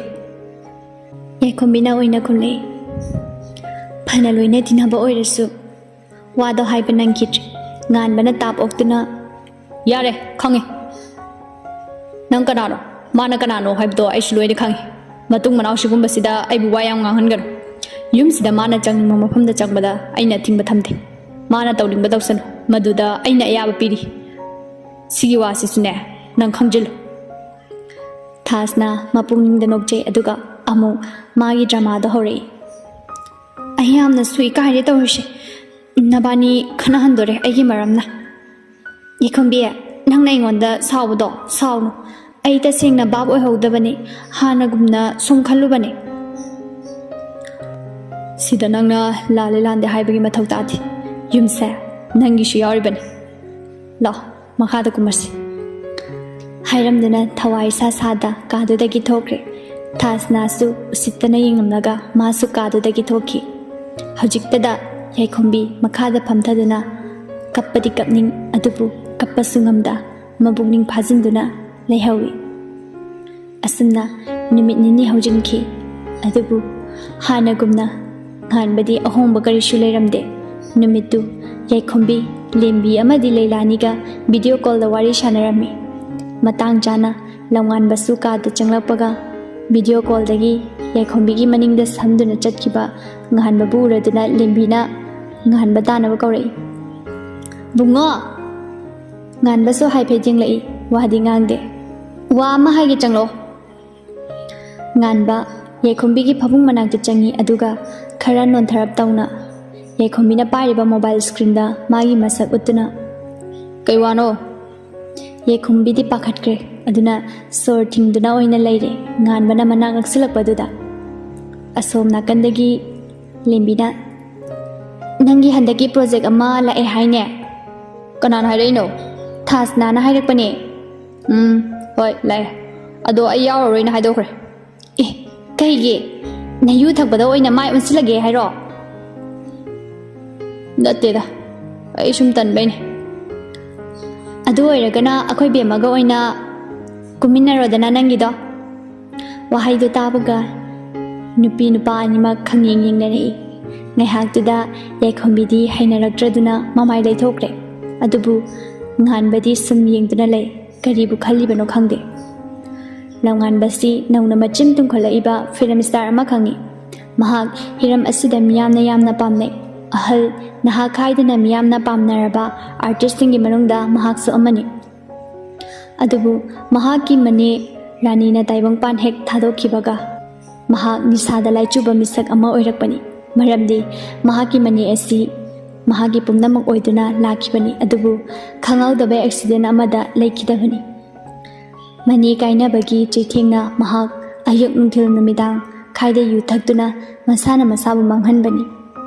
ꯌꯥꯏꯈꯣꯝꯕꯤꯅ ꯑꯣꯏꯅ ꯈꯨꯝꯂꯛꯏ꯫ ꯐꯅ ꯂꯣꯏꯅ ꯇꯤꯟꯅꯕ ꯑꯣꯏꯔꯁꯨ ꯋꯥꯗꯣ ꯍꯥꯏꯕ ꯅꯪꯈꯤꯗ꯭ꯔꯦ꯫ ꯉꯥꯟꯕꯅ ꯇꯥꯞ ꯑꯣꯛꯇꯨꯅ, "ꯌꯥꯔꯦ, ꯈꯪꯉꯦ꯫ ꯅꯪ ꯀꯅꯥꯅꯣ? ꯃꯥꯅ ꯀꯅꯥꯅꯣ ꯍꯥꯏꯕꯗꯣ ꯑꯩꯁꯨ ꯂꯣꯏꯅ ꯈꯪꯉꯦ꯫ ꯃꯇꯨꯡ ꯃꯅꯥꯎ ꯁꯤꯒꯨꯝꯕꯁꯤꯗ ꯑꯩꯕꯨ ꯋꯥ ꯌꯥꯝ ꯉꯥꯡꯍꯟꯒꯅꯨ꯫ ꯌꯨꯝꯁꯤꯗ ꯃꯥꯅ ꯆꯪꯅꯤꯡꯕ ꯃꯐꯝꯗ ꯆꯪꯕꯗ ꯑꯩꯅ ꯑꯊꯤꯡꯕ ꯊꯝꯗꯦ꯫ ꯃꯥꯅ ꯇꯧꯅꯤꯡꯕ ꯇꯧꯁꯅꯨ꯫ ꯃꯗꯨꯗ ꯑꯩꯅ ꯑꯌꯥꯕ ꯄꯤꯔꯤ꯫ ꯁꯤꯒꯤ ꯋꯥꯁꯤꯁꯨꯅꯦ, ꯅꯪ ꯈꯪꯖꯤꯜꯂꯨ꯫" ꯊꯥꯁꯅ ꯃꯄꯨꯛꯅꯤꯡꯗ ꯅꯣꯛꯆꯩ, ꯑꯗꯨꯒ ꯑꯃꯨꯛ ꯃꯥꯒꯤ dramaꯗꯣ ꯍꯧꯔꯛꯏ꯫ "ꯑꯩ ꯌꯥꯝꯅꯁꯨ ꯏꯀꯥꯏꯔꯦ ꯇꯧꯔꯤꯁꯦ꯫ ꯅꯕꯥꯅꯤ ꯈꯠꯅꯍꯟꯗꯣꯔꯦ ꯑꯩꯒꯤ ꯃꯔꯝꯅ꯫" "ꯌꯥꯏꯈꯣꯝꯕꯤ, ꯅꯪꯅ ꯑꯩꯉꯣꯟꯗ ꯁꯥꯎꯕꯗꯣ ꯁꯥꯎꯅꯨ꯫ ꯑꯩ ꯇꯁꯦꯡꯅ ꯚꯥꯞ ꯑꯣꯏꯍꯧꯗꯕꯅꯤ꯫ ꯍꯥꯟꯅꯒꯨꯝꯅ ꯁꯨꯝ ꯈꯜꯂꯨꯕꯅꯤ꯫ ꯁꯤꯗ ꯅꯪꯅ ꯂꯥꯜꯂꯦ ꯂꯥꯟꯗꯦ ꯍꯥꯏꯕꯒꯤ ꯃꯊꯧ ꯇꯥꯗꯦ꯫ ꯌꯨꯝꯁꯦ ꯅꯪꯒꯤꯁꯨ ꯌꯥꯎꯔꯤꯕꯅꯤ꯫ ꯂꯥꯛꯑꯣ, ꯃꯈꯥꯗ ꯀꯨꯝꯃꯁꯤ꯫ ꯍꯥꯏꯔꯝꯗꯨꯅ ꯊꯋꯥꯏ ꯏꯁꯥ ꯁꯥꯗ ꯀꯥꯗꯨꯗꯒꯤ ꯊꯣꯛꯈ꯭ꯔꯦ꯫ ꯊꯥꯁꯅꯥꯁꯨ ꯎꯁꯤꯠꯇꯅ ꯌꯦꯡꯂꯝꯂꯒ ꯃꯥꯁꯨ ꯀꯥꯗꯨꯗꯒꯤ ꯊꯣꯛꯈꯤ꯫ ꯍꯧꯖꯤꯛꯇꯗ ꯌꯥꯏꯈꯣꯝꯕꯤ ꯃꯈꯥꯗ ꯐꯝꯊꯗꯨꯅ ꯀꯞꯄꯗꯤ ꯀꯞꯅꯤꯡ, ꯑꯗꯨꯕꯨ ꯀꯞꯄꯁꯨ ꯉꯝꯗ ꯃꯕꯨꯛꯅꯤꯡ ꯐꯥꯖꯤꯟꯗꯨꯅ ꯂꯩꯍꯧꯏ꯫ ꯑꯁꯨꯝꯅ ꯅꯨꯃꯤꯠ ꯅꯤꯅꯤ ꯍꯧꯖꯤꯟꯈꯤ꯫ ꯑꯗꯨꯕꯨ ꯍꯥꯟꯅꯒꯨꯝꯅ ꯉꯥꯟꯕꯗꯤ ꯑꯍꯣꯡꯕ ꯀꯔꯤꯁꯨ ꯂꯩꯔꯝꯗꯦ꯫ ꯅꯨꯃꯤꯠꯇꯨ ꯌꯥꯏꯈꯣꯝꯕꯤ, ꯂꯦꯝꯕꯤ ꯑꯃꯗꯤ ꯂꯩꯂꯥꯅꯤꯒ ꯚꯤꯗꯤꯑꯣ ꯀꯣꯜꯗ ꯋꯥꯔꯤ ꯁꯥꯟꯅꯔꯝꯃꯤ꯫ ꯃꯇꯥꯡ ꯆꯥꯅ ꯂꯝꯉꯥꯟꯕꯁꯨ ꯀꯥꯗ ꯆꯪꯂꯛꯄꯒ ꯚꯤꯗꯤꯑꯣ ꯀꯣꯜꯗꯒꯤ ꯌꯥꯏꯈꯣꯝꯕꯤꯒꯤ ꯃꯅꯤꯡꯗ ꯁꯝꯗꯨꯅ ꯆꯠꯈꯤꯕ ꯉꯥꯟꯕꯕꯨ ꯎꯔꯗꯨꯅ ꯂꯦꯝꯕꯤꯅ ꯉꯥꯟꯕ ꯇꯥꯅꯕ ꯀꯧꯔꯛꯏ꯫ "ꯕꯨꯡꯉꯣ!" ꯉꯥꯟꯕꯁꯨ ꯍꯥꯏꯐꯦꯠ ꯌꯦꯡꯂꯛꯏ, ꯋꯥꯗꯤ ꯉꯥꯡꯗꯦ꯫ "ꯋꯥ ꯑꯃ ꯍꯥꯏꯒꯦ, ꯆꯪꯂꯛꯑꯣ꯫" ꯉꯥꯟꯕ ꯌꯥꯏꯈꯣꯝꯕꯤꯒꯤ ꯐꯃꯨꯡ ꯃꯅꯥꯛꯇ ꯆꯪꯉꯤ, ꯑꯗꯨꯒ ꯈꯔ ꯅꯣꯟꯊꯔꯞ ꯇꯧꯅ ꯌꯥꯏꯈꯣꯝꯕꯤꯅ ꯄꯥꯏꯔꯤꯕ ꯃꯣꯕꯥꯏꯜ ꯁ꯭ꯀ꯭ꯔꯤꯟꯗ ꯃꯥꯒꯤ ꯃꯁꯛ ꯎꯠꯇꯨꯅ, "ꯀꯩ ꯋꯥꯅꯣ?" ꯌꯥꯏꯈꯣꯝꯕꯤꯗꯤ ꯄꯥꯈꯠꯈ꯭ꯔꯦ, ꯑꯗꯨꯅ ꯁꯣꯔ ꯊꯤꯡꯗꯨꯅ ꯑꯣꯏꯅ ꯂꯩꯔꯦ꯫ ꯉꯥꯟꯕꯅ ꯃꯅꯥꯛ ꯅꯛꯁꯤꯜꯂꯛꯄꯗꯨꯗ ꯑꯁꯣꯝ ꯅꯥꯀꯟꯗꯒꯤ ꯂꯦꯝꯕꯤꯅ, "ꯅꯪꯒꯤ ꯍꯟꯗꯛꯀꯤ ꯄ꯭ꯔꯣꯖꯦꯛ ꯑꯃ ꯂꯥꯛꯑꯦ ꯍꯥꯏꯅꯦ?" "ꯀꯅꯥꯅ ꯍꯥꯏꯔꯛꯏꯅꯣ?" "ꯊꯥꯁꯅꯥꯅ ꯍꯥꯏꯔꯛꯄꯅꯦ꯫" "ꯎꯝ, ꯍꯣꯏ, ꯂꯥꯛꯑꯦ꯫ ꯑꯗꯣ ꯑꯩ ꯌꯥꯎꯔꯔꯣꯏꯅ ꯍꯥꯏꯗꯣꯛꯈ꯭ꯔꯦ꯫" "ꯑꯦ, ꯀꯩꯒꯤ? ꯅꯌꯨ ꯊꯛꯄꯗ ꯑꯣꯏꯅ ꯃꯥꯏ ꯑꯣꯟꯁꯤꯜꯂꯒꯦ ꯍꯥꯏꯔꯣ?" "ꯅꯠꯇꯦꯗ, ꯑꯩ ꯁꯨꯝ ꯇꯟꯕꯩꯅꯦ꯫" "ꯑꯗꯨ ꯑꯣꯏꯔꯒꯅ ꯑꯩꯈꯣꯏ ꯕꯦꯝꯃꯒ ꯑꯣꯏꯅ ꯀꯨꯝꯃꯤꯟꯅꯔꯣꯗꯅ ꯅꯪꯒꯤꯗꯣ꯫" ꯋꯥꯍꯩꯗꯨ ꯇꯥꯕꯒ ꯅꯨꯄꯤ ꯅꯨꯄꯥ ꯑꯅꯤꯃꯛ ꯈꯪꯌꯦꯡ ꯌꯦꯡꯅꯔꯛꯏ꯫ ꯉꯥꯏꯍꯥꯛꯇꯨꯗ ꯌꯥꯏꯈꯣꯝꯕꯤꯗꯤ ꯍꯩꯅꯔꯛꯇ꯭ꯔꯗꯨꯅ ꯃꯃꯥꯏ ꯂꯩꯊꯣꯛꯈ꯭ꯔꯦ꯫ ꯑꯗꯨꯕꯨ ꯉꯥꯟꯕꯗꯤ ꯁꯨꯝ ꯌꯦꯡꯗꯨꯅ ꯂꯩ꯫ ꯀꯔꯤꯕꯨ ꯈꯜꯂꯤꯕꯅꯣ ꯈꯪꯗꯦ꯫ ꯂꯝꯉꯥꯟꯕꯁꯤ ꯅꯧꯅ ꯃꯆꯤꯟ ꯇꯨꯝꯈꯠꯂꯛꯏꯕ ꯐꯤꯂꯝ ꯁ꯭ꯇꯥꯔ ꯑꯃ ꯈꯪꯏ꯫ ꯃꯍꯥꯛ ꯍꯤꯔꯝ ꯑꯁꯤꯗ ꯃꯤꯌꯥꯝꯅ ꯌꯥꯝꯅ ꯄꯥꯝꯅꯩ꯫ ꯑꯍꯜ, ꯅꯍꯥ ꯈꯥꯏꯗꯅ ꯃꯤꯌꯥꯝꯅ ꯄꯥꯝꯅꯔꯕ ꯑꯥꯔꯇꯤꯁꯁꯤꯡꯒꯤ ꯃꯅꯨꯡꯗ ꯃꯍꯥꯛꯁꯨ ꯑꯃꯅꯤ꯫ ꯑꯗꯨꯕꯨ ꯃꯍꯥꯛꯀꯤ ꯃꯅꯦ ꯔꯥꯅꯤꯅ ꯇꯥꯏꯕꯪꯄꯥꯟ ꯍꯦꯛ ꯊꯥꯗꯣꯛꯈꯤꯕꯒ ꯃꯍꯥꯛ ꯅꯤꯁꯥꯗ ꯂꯥꯏꯆꯨꯕ ꯃꯤꯁꯛ ꯑꯃ ꯑꯣꯏꯔꯛꯄꯅꯤ꯫ ꯃꯔꯝꯗꯤ ꯃꯍꯥꯛꯀꯤ ꯃꯅꯦ ꯑꯁꯤ ꯃꯍꯥꯛꯀꯤ ꯄꯨꯝꯅꯃꯛ ꯑꯣꯏꯗꯨꯅ ꯂꯥꯛꯈꯤꯕꯅꯤ, ꯑꯗꯨꯕꯨ ꯈꯪꯍꯧꯗꯕ ꯑꯦꯛꯁꯤꯗꯦꯟ ꯑꯃꯗ ꯂꯩꯈꯤꯗꯕꯅꯤ꯫ ꯃꯅꯦ ꯀꯥꯏꯅꯕꯒꯤ ꯆꯩꯊꯦꯡꯅ ꯃꯍꯥꯛ ꯑꯌꯨꯛ ꯅꯨꯡꯊꯤꯜ ꯅꯨꯃꯤꯗꯥꯡ ꯈꯥꯏꯗ ꯌꯨ ꯊꯛꯇꯨꯅ ꯃꯁꯥꯅ ꯃꯁꯥꯕꯨ ꯃꯥꯡꯍꯟꯕꯅꯤ꯫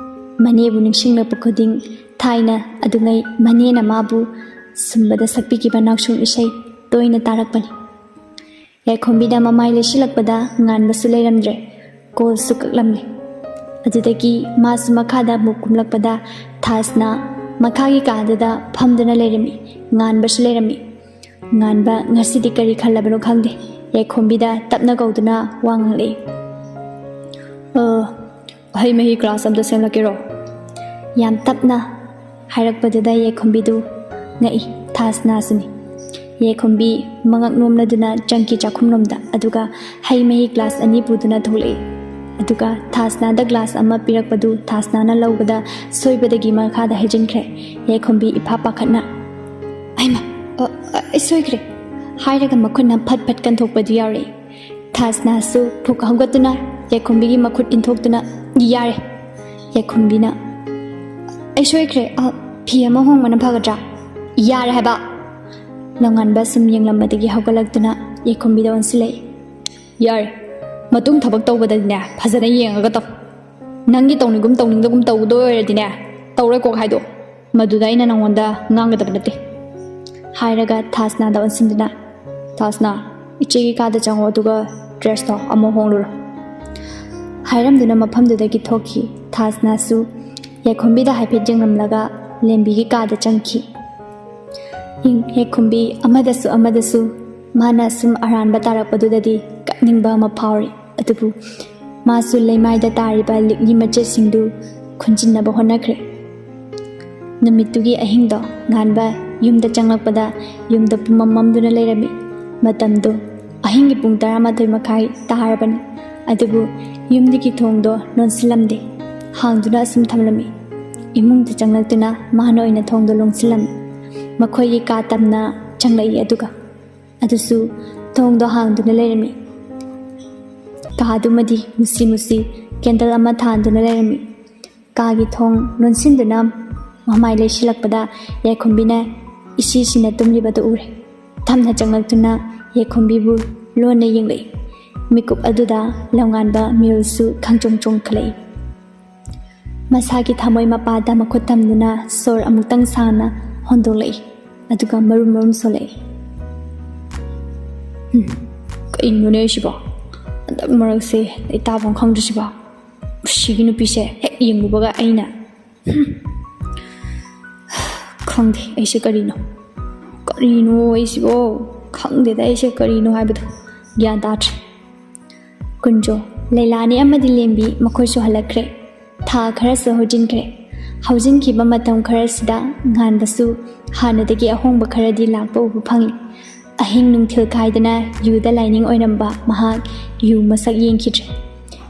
ꯃꯅꯦꯕꯨ ꯅꯤꯡꯁꯤꯡꯂꯛꯄ ꯈꯨꯗꯤꯡ ꯊꯥꯏꯅ ꯑꯗꯨꯉꯩ ꯃꯅꯦꯅ ꯃꯥꯕꯨ ꯁꯨꯝꯕꯗ ꯁꯛꯄꯤꯈꯤꯕ ꯅꯥꯎꯁꯨꯝ ꯏꯁꯩ ꯇꯣꯏꯅ ꯇꯥꯔꯛꯄꯅꯤ꯫ ꯌꯥꯏꯈꯣꯝꯕꯤꯗ ꯃꯃꯥꯏ ꯂꯩꯁꯤꯜꯂꯛꯄꯗ ꯉꯥꯟꯕꯁꯨ ꯂꯩꯔꯝꯗ꯭ꯔꯦ꯫ ꯀꯣꯜꯁꯨ ꯀꯛꯂꯝꯂꯦ꯫ ꯑꯗꯨꯗꯒꯤ ꯃꯥꯁꯨ ꯃꯈꯥꯗ ꯑꯃꯨꯛ ꯀꯨꯝꯂꯛꯄꯗ ꯊꯥꯁꯅ ꯃꯈꯥꯒꯤ ꯀꯥꯗꯨꯗ ꯐꯝꯗꯨꯅ ꯂꯩꯔꯝꯃꯤ꯫ ꯉꯥꯟꯕꯁꯨ ꯂꯩꯔꯝꯃꯤ꯫ ꯉꯥꯟꯕ ꯉꯁꯤꯗꯤ ꯀꯔꯤ ꯈꯜꯂꯕꯅꯣ ꯈꯪꯗꯦ꯫ ꯌꯥꯏꯈꯣꯝꯕꯤꯗ ꯇꯞꯅ ꯀꯧꯗꯨꯅ ꯋꯥ ꯉꯥꯡꯂꯛꯏ꯫ "ꯑ, ꯍꯩ ꯃꯍꯤ ꯒ꯭ꯂꯥꯁ ꯑꯝꯇ ꯁꯦꯝꯂꯛꯀꯦꯔꯣ?" ꯌꯥꯝ ꯇꯞꯅ ꯍꯥꯏꯔꯛꯄꯗꯨꯗ ꯌꯥꯏꯈꯣꯝꯕꯤꯗꯨ ꯉꯛꯏ꯫ ꯊꯥꯁꯅꯥꯁꯨꯅꯤ꯫ ꯌꯥꯏꯈꯣꯝꯕꯤ ꯃꯉꯛ ꯅꯣꯝꯂꯗꯨꯅ ꯆꯪꯈꯤ ꯆꯥꯛꯈꯨꯝꯂꯣꯝꯗ, ꯑꯗꯨꯒ ꯍꯩ ꯃꯍꯤ ꯒ꯭ꯂꯥꯁ ꯑꯅꯤ ꯄꯨꯗꯨꯅ ꯊꯣꯛꯂꯛꯏ꯫ ꯑꯗꯨꯒ ꯊꯥꯁꯅꯥꯗ ꯒ꯭ꯂꯥꯁ ꯑꯃ ꯄꯤꯔꯛꯄꯗꯨ ꯊꯥꯁꯅꯥꯅ ꯂꯧꯕꯗ ꯁꯣꯏꯕꯗꯒꯤ ꯃꯈꯥꯗ ꯍꯩꯖꯤꯟꯈ꯭ꯔꯦ꯫ ꯌꯥꯏꯈꯣꯝꯕꯤ ꯏꯐꯥ ꯄꯥꯈꯠꯅ, "ꯑꯩꯃ, ꯑ, ꯑ, ꯑꯩ ꯁꯣꯏꯈ꯭ꯔꯦ" ꯍꯥꯏꯔꯒ ꯃꯈꯨꯠꯅ ꯐꯠ ꯐꯠ ꯀꯟꯊꯣꯛꯄꯗꯨ ꯌꯥꯎꯔꯛꯏ꯫ ꯊꯥꯁꯅꯥꯁꯨ ꯐꯨꯛ ꯍꯧꯒꯠꯇꯨꯅ ꯌꯥꯏꯈꯣꯝꯕꯤꯒꯤ ꯃꯈꯨꯠ ꯏꯟꯊꯣꯛꯇꯨꯅ, "ꯌꯥꯔꯦ!" ꯌꯥꯏꯈꯣꯝꯕꯤꯅ, "ꯑꯩ ꯁꯣꯏꯈ꯭ꯔꯦ, ꯑ, ꯐꯤ ꯑꯃ ꯍꯣꯡꯕꯅ ꯐꯒꯗ꯭ꯔꯥ?" "ꯌꯥꯔꯦ ꯍꯥꯏꯕ!" ꯅꯣꯡꯉꯥꯟꯕ ꯁꯨꯝ ꯌꯦꯡꯂꯝꯕꯗꯒꯤ ꯍꯧꯒꯠꯂꯛꯇꯨꯅ ꯌꯥꯏꯈꯣꯝꯕꯤꯗ ꯑꯣꯟꯁꯤꯜꯂꯛꯏ꯫ "ꯌꯥꯔꯦ, ꯃꯇꯨꯡ ꯊꯕꯛ ꯇꯧꯕꯗꯗꯤꯅꯦ ꯐꯖꯅ ꯌꯦꯡꯉꯒ ꯇꯧ꯫ ꯅꯪꯒꯤ ꯇꯧꯅꯤꯡꯒꯨꯝ ꯇꯧꯅꯤꯡꯗꯒꯨꯝ ꯇꯧꯗꯣꯏ ꯑꯣꯏꯔꯗꯤꯅꯦ ꯇꯧꯔꯣꯏ ꯀꯣꯛ ꯍꯥꯏꯗꯣ꯫ ꯃꯗꯨꯗ ꯑꯩꯅ ꯅꯪꯉꯣꯟꯗ ꯉꯥꯡꯒꯗꯕ ꯅꯠꯇꯦ" ꯍꯥꯏꯔꯒ ꯊꯥꯁꯅꯥꯗ ꯑꯣꯟꯁꯤꯟꯗꯨꯅ, "ꯊꯥꯁꯅꯥ, ꯏꯆꯦꯒꯤ ꯀꯥꯗ ꯆꯪꯉꯣ, ꯑꯗꯨꯒ ꯗ꯭ꯔꯦꯁꯇꯣ ꯑꯃꯨꯛ ꯍꯣꯡꯂꯨꯔꯣ" ꯍꯥꯏꯔꯝꯗꯨꯅ ꯃꯐꯝꯗꯨꯗꯒꯤ ꯊꯣꯛꯈꯤ꯫ ꯊꯥꯁꯅꯥꯁꯨ ꯌꯥꯏꯈꯣꯝꯕꯤꯗ ꯍꯥꯏꯐꯦꯠ ꯌꯦꯡꯂꯝꯂꯒ ꯂꯦꯝꯕꯤꯒꯤ ꯀꯥꯗ ꯆꯪꯈꯤ꯫ ꯌꯥꯏꯈꯣꯝꯕꯤ ꯑꯃꯗꯁꯨ ꯑꯃꯗꯁꯨ ꯃꯥꯅ ꯁꯨꯝ ꯑꯔꯥꯟꯕ ꯇꯥꯔꯛꯄꯗꯨꯗꯗꯤ ꯀꯞꯅꯤꯡꯕ ꯑꯃ ꯐꯥꯎꯔꯤ꯫ ꯑꯗꯨꯕꯨ ꯃꯥꯁꯨ ꯂꯩꯃꯥꯏꯗ ꯇꯥꯔꯤꯕ ꯂꯤꯛꯂꯤ ꯃꯆꯦꯠꯁꯤꯡꯗꯨ ꯈꯨꯟꯖꯤꯟꯅꯕ ꯍꯣꯠꯅꯈ꯭ꯔꯦ꯫ ꯅꯨꯃꯤꯠꯇꯨꯒꯤ ꯑꯍꯤꯡꯗꯣ ꯉꯥꯟꯕ ꯌꯨꯝꯗ ꯆꯪꯂꯛꯄꯗ ꯌꯨꯝꯗ ꯄꯨꯝꯃꯝ ꯃꯝꯗꯨꯅ ꯂꯩꯔꯝꯃꯤ꯫ ꯃꯇꯝꯗꯣ ꯑꯍꯤꯡꯒꯤ ꯄꯨꯡ ꯇꯔꯥꯃꯥꯊꯣꯏ ꯃꯈꯥꯏ ꯇꯥꯔꯕꯅꯤ꯫ ꯑꯗꯨꯕꯨ ꯌꯨꯝꯗꯨꯒꯤ ꯊꯣꯡꯗꯣ ꯂꯣꯟꯁꯤꯜꯂꯝꯗꯦ꯫ ꯍꯥꯡꯗꯨꯅ ꯑꯁꯨꯝ ꯊꯝꯂꯝꯃꯤ꯫ ꯏꯃꯨꯡꯗ ꯆꯪꯂꯛꯇꯨꯅ ꯃꯥꯅ ꯑꯣꯏꯅ ꯊꯣꯡꯗꯣ ꯂꯣꯟꯁꯤꯜꯂꯝꯃꯤ꯫ ꯃꯈꯣꯏꯒꯤ ꯀꯥ ꯇꯝꯅ ꯆꯪꯂꯛꯏ꯫ ꯑꯗꯨꯒ ꯑꯗꯨꯁꯨ ꯊꯣꯡꯗꯣ ꯍꯥꯡꯗꯨꯅ ꯂꯩꯔꯝꯃꯤ꯫ ꯀꯥꯗꯨꯃꯗꯤ ꯃꯨꯁꯤ ꯃꯨꯁꯤ ꯀꯦꯟꯗꯜ ꯑꯃ ꯊꯥꯟꯗꯨꯅ ꯂꯩꯔꯝꯃꯤ꯫ ꯀꯥꯒꯤ ꯊꯣꯡ ꯂꯣꯟꯁꯤꯟꯗꯨꯅ ꯃꯃꯥꯏ ꯂꯩꯁꯤꯜꯂꯛꯄꯗ ꯌꯥꯏꯈꯣꯝꯕꯤꯅ ꯏꯁꯤꯁꯤꯅ ꯇꯨꯝꯂꯤꯕꯗꯨ ꯎꯔꯦ꯫ ꯇꯞꯅ ꯆꯪꯂꯛꯇꯨꯅ ꯌꯥꯏꯈꯣꯝꯕꯤꯕꯨ ꯂꯣꯟꯅ ꯌꯦꯡꯂꯛꯏ꯫ ꯃꯤꯀꯨꯞ ꯑꯗꯨꯗ ꯂꯝꯉꯥꯟꯕ ꯃꯤꯍꯨꯜꯁꯨ ꯈꯪꯆꯣꯡ ꯆꯣꯡꯈꯠꯂꯛꯏ꯫ ꯃꯁꯥꯒꯤ ꯊꯃꯣꯏ ꯃꯄꯥꯗ ꯃꯈꯨꯠ ꯊꯝꯗꯨꯅ ꯁꯣꯔ ꯑꯃꯨꯛꯇꯪ ꯁꯥꯡꯅ ꯍꯣꯟꯗꯣꯛꯂꯛꯏ, ꯑꯗꯨꯒ ꯃꯔꯨꯝ ꯃꯔꯨꯝ ꯁꯣꯜꯂꯛꯏ꯫ "ꯍꯨꯝ, ꯀꯩꯅꯣꯅꯦ ꯑꯩꯁꯤꯕꯣ? ꯍꯟꯗꯛ ꯃꯔꯛꯁꯦ ꯑꯩ ꯇꯥꯐꯝ ꯈꯪꯗ꯭ꯔꯤꯁꯤꯕꯣ? ꯁꯤꯒꯤ ꯅꯨꯄꯤꯁꯦ ꯍꯦꯛ ꯌꯦꯡꯂꯨꯕꯒ ꯑꯩꯅ, ꯍꯨꯝ, ꯈꯪꯗꯦ ꯑꯩꯁꯦ ꯀꯔꯤꯅꯣ, ꯀꯔꯤꯅꯣ ꯑꯩꯁꯤꯕꯣ? ꯈꯪꯗꯦꯗ ꯑꯩꯁꯦ ꯀꯔꯤꯅꯣ ꯍꯥꯏꯕꯗꯣ, ꯒ꯭ꯌꯥꯟ ꯇꯥꯗ꯭ꯔꯦ꯫" ꯀꯨꯟꯖꯣ, ꯂꯩꯂꯥꯅꯤ ꯑꯃꯗꯤ ꯂꯦꯝꯕꯤ ꯃꯈꯣꯏꯁꯨ ꯍꯜꯂꯛꯈ꯭ꯔꯦ꯫ ꯊꯥ ꯈꯔꯁꯨ ꯍꯧꯖꯤꯟꯈ꯭ꯔꯦ꯫ ꯍꯧꯖꯤꯟꯈꯤꯕ ꯃꯇꯝ ꯈꯔꯁꯤꯗ ꯉꯥꯟꯕꯁꯨ ꯍꯥꯟꯅꯗꯒꯤ ꯑꯍꯣꯡꯕ ꯈꯔꯗꯤ ꯂꯥꯛꯄ ꯎꯕ ꯐꯪꯂꯤ꯫ ꯑꯍꯤꯡ ꯅꯨꯡꯊꯤꯜ ꯈꯥꯏꯗꯅ ꯌꯨꯗ ꯂꯥꯏꯅꯤꯡ ꯑꯣꯏꯔꯝꯕ ꯃꯍꯥꯛ ꯌꯨ ꯃꯁꯛ ꯌꯦꯡꯈꯤꯗ꯭ꯔꯦ꯫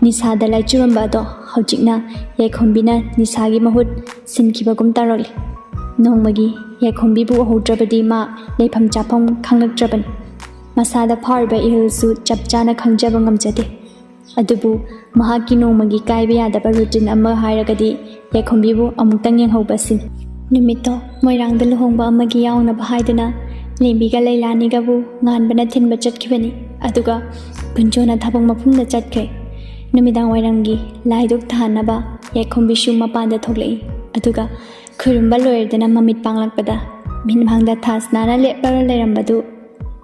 ꯅꯤꯁꯥꯗ ꯂꯥꯏꯆꯨꯔꯝꯕ ꯑꯗꯣ ꯍꯧꯖꯤꯛꯅ ꯌꯥꯏꯈꯣꯝꯕꯤꯅ ꯅꯤꯁꯥꯒꯤ ꯃꯍꯨꯠ ꯁꯤꯟꯈꯤꯕꯒꯨꯝ ꯇꯧꯔꯛꯂꯤ꯫ ꯅꯣꯡꯃꯒꯤ ꯌꯥꯏꯈꯣꯝꯕꯤꯕꯨ ꯎꯍꯧꯗ꯭ꯔꯕꯗꯤ ꯃꯥ ꯂꯩꯐꯝ ꯆꯥꯐꯝ ꯈꯪꯂꯛꯇ꯭ꯔꯕꯅꯤ꯫ ꯃꯁꯥꯗ ꯐꯥꯎꯔꯤꯕ ꯏꯍꯨꯜꯁꯨ ꯆꯞ ꯆꯥꯅ ꯈꯪꯖꯕ ꯉꯝꯖꯗꯦ꯫ ꯑꯗꯨꯕꯨ ꯃꯍꯥꯛꯀꯤ ꯅꯣꯡꯃꯒꯤ ꯀꯥꯏꯕ ꯌꯥꯗꯕ ꯔꯨꯇꯤꯟ ꯑꯃ ꯍꯥꯏꯔꯒꯗꯤ ꯌꯥꯏꯈꯣꯝꯕꯤꯕꯨ ꯑꯃꯨꯛꯇꯪ ꯌꯦꯡꯍꯧꯕ ꯑꯁꯤꯅꯤ꯫ ꯅꯨꯃꯤꯠꯇꯣ ꯃꯣꯏꯔꯥꯡꯗ ꯂꯨꯍꯣꯡꯕ ꯑꯃꯒꯤ ꯌꯥꯎꯅꯕ ꯍꯥꯏꯗꯨꯅ ꯂꯦꯝꯕꯤꯒ ꯂꯩꯂꯥꯅꯤꯒꯕꯨ ꯉꯥꯟꯕꯅ ꯊꯤꯟꯕ ꯆꯠꯈꯤꯕꯅꯤ꯫ ꯑꯗꯨꯒ ꯀꯨꯟꯖꯣꯅ ꯊꯕꯛ ꯃꯐꯝꯗ ꯆꯠꯈ꯭ꯔꯦ꯫ ꯅꯨꯃꯤꯗꯥꯡ ꯋꯥꯏꯔꯝꯒꯤ ꯂꯥꯏꯗꯨꯛ ꯊꯥꯅꯕ ꯌꯥꯏꯈꯣꯝꯕꯤꯁꯨ ꯃꯄꯥꯟꯗ ꯊꯣꯛꯂꯛꯏ꯫ ꯑꯗꯨꯒ ꯈꯨꯔꯨꯝꯕ ꯂꯣꯏꯔꯗꯨꯅ ꯃꯃꯤꯠ ꯄꯥꯡꯂꯛꯄꯗ ꯃꯤꯠꯃꯥꯡꯗ ꯊꯥꯁꯅꯥꯅ ꯂꯦꯞꯂꯒ ꯂꯩꯔꯝꯕꯗꯨ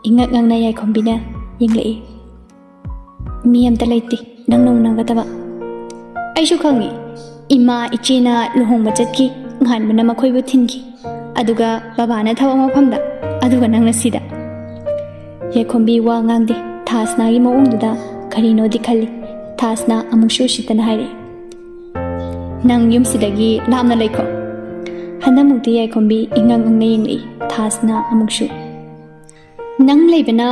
ꯏꯉꯛ ꯉꯛꯅ ꯌꯥꯏꯈꯣꯝꯕꯤꯅ ꯌꯦꯡꯂꯛꯏ꯫ "ꯃꯤ ꯑꯝꯇ ꯂꯩꯇꯦ ꯅꯪꯅ ꯎꯅꯒꯗꯕ꯫" "ꯑꯩꯁꯨ ꯈꯪꯉꯤ꯫ ꯏꯃꯥ ꯏꯆꯦꯅ ꯂꯨꯍꯣꯡꯕ ꯆꯠꯈꯤ, ꯉꯥꯟꯕꯅ ꯃꯈꯣꯏꯕꯨ ꯊꯤꯟꯈꯤ, ꯑꯗꯨꯒ ꯕꯕꯥꯅ ꯊꯕꯛ ꯃꯐꯝꯗ, ꯑꯗꯨꯒ ꯅꯪꯅ ꯁꯤꯗ꯫" ꯌꯥꯏꯈꯣꯝꯕꯤ ꯋꯥ ꯉꯥꯡꯗꯦ꯫ ꯊꯥꯁꯅꯥꯒꯤ ꯃꯑꯣꯡꯗꯨꯗ ꯀꯔꯤꯅꯣꯗꯤ ꯈꯜꯂꯤ꯫ ꯊꯥꯁꯅꯥ ꯑꯃꯨꯛꯁꯨ ꯎꯁꯤꯠꯇꯅ ꯍꯥꯏꯔꯛꯏ, "ꯅꯪ ꯌꯨꯝꯁꯤꯗꯒꯤ ꯂꯥꯞꯅ ꯂꯩꯈꯣ꯫" ꯍꯟꯗꯛꯃꯨꯛꯇꯤ ꯌꯥꯏꯈꯣꯝꯕꯤ ꯏꯉꯛ ꯉꯛꯅ ꯌꯦꯡꯂꯛꯏ꯫ ꯊꯥꯁꯅꯥ ꯑꯃꯨꯛꯁꯨ, "ꯅꯪ ꯂꯩꯕꯅ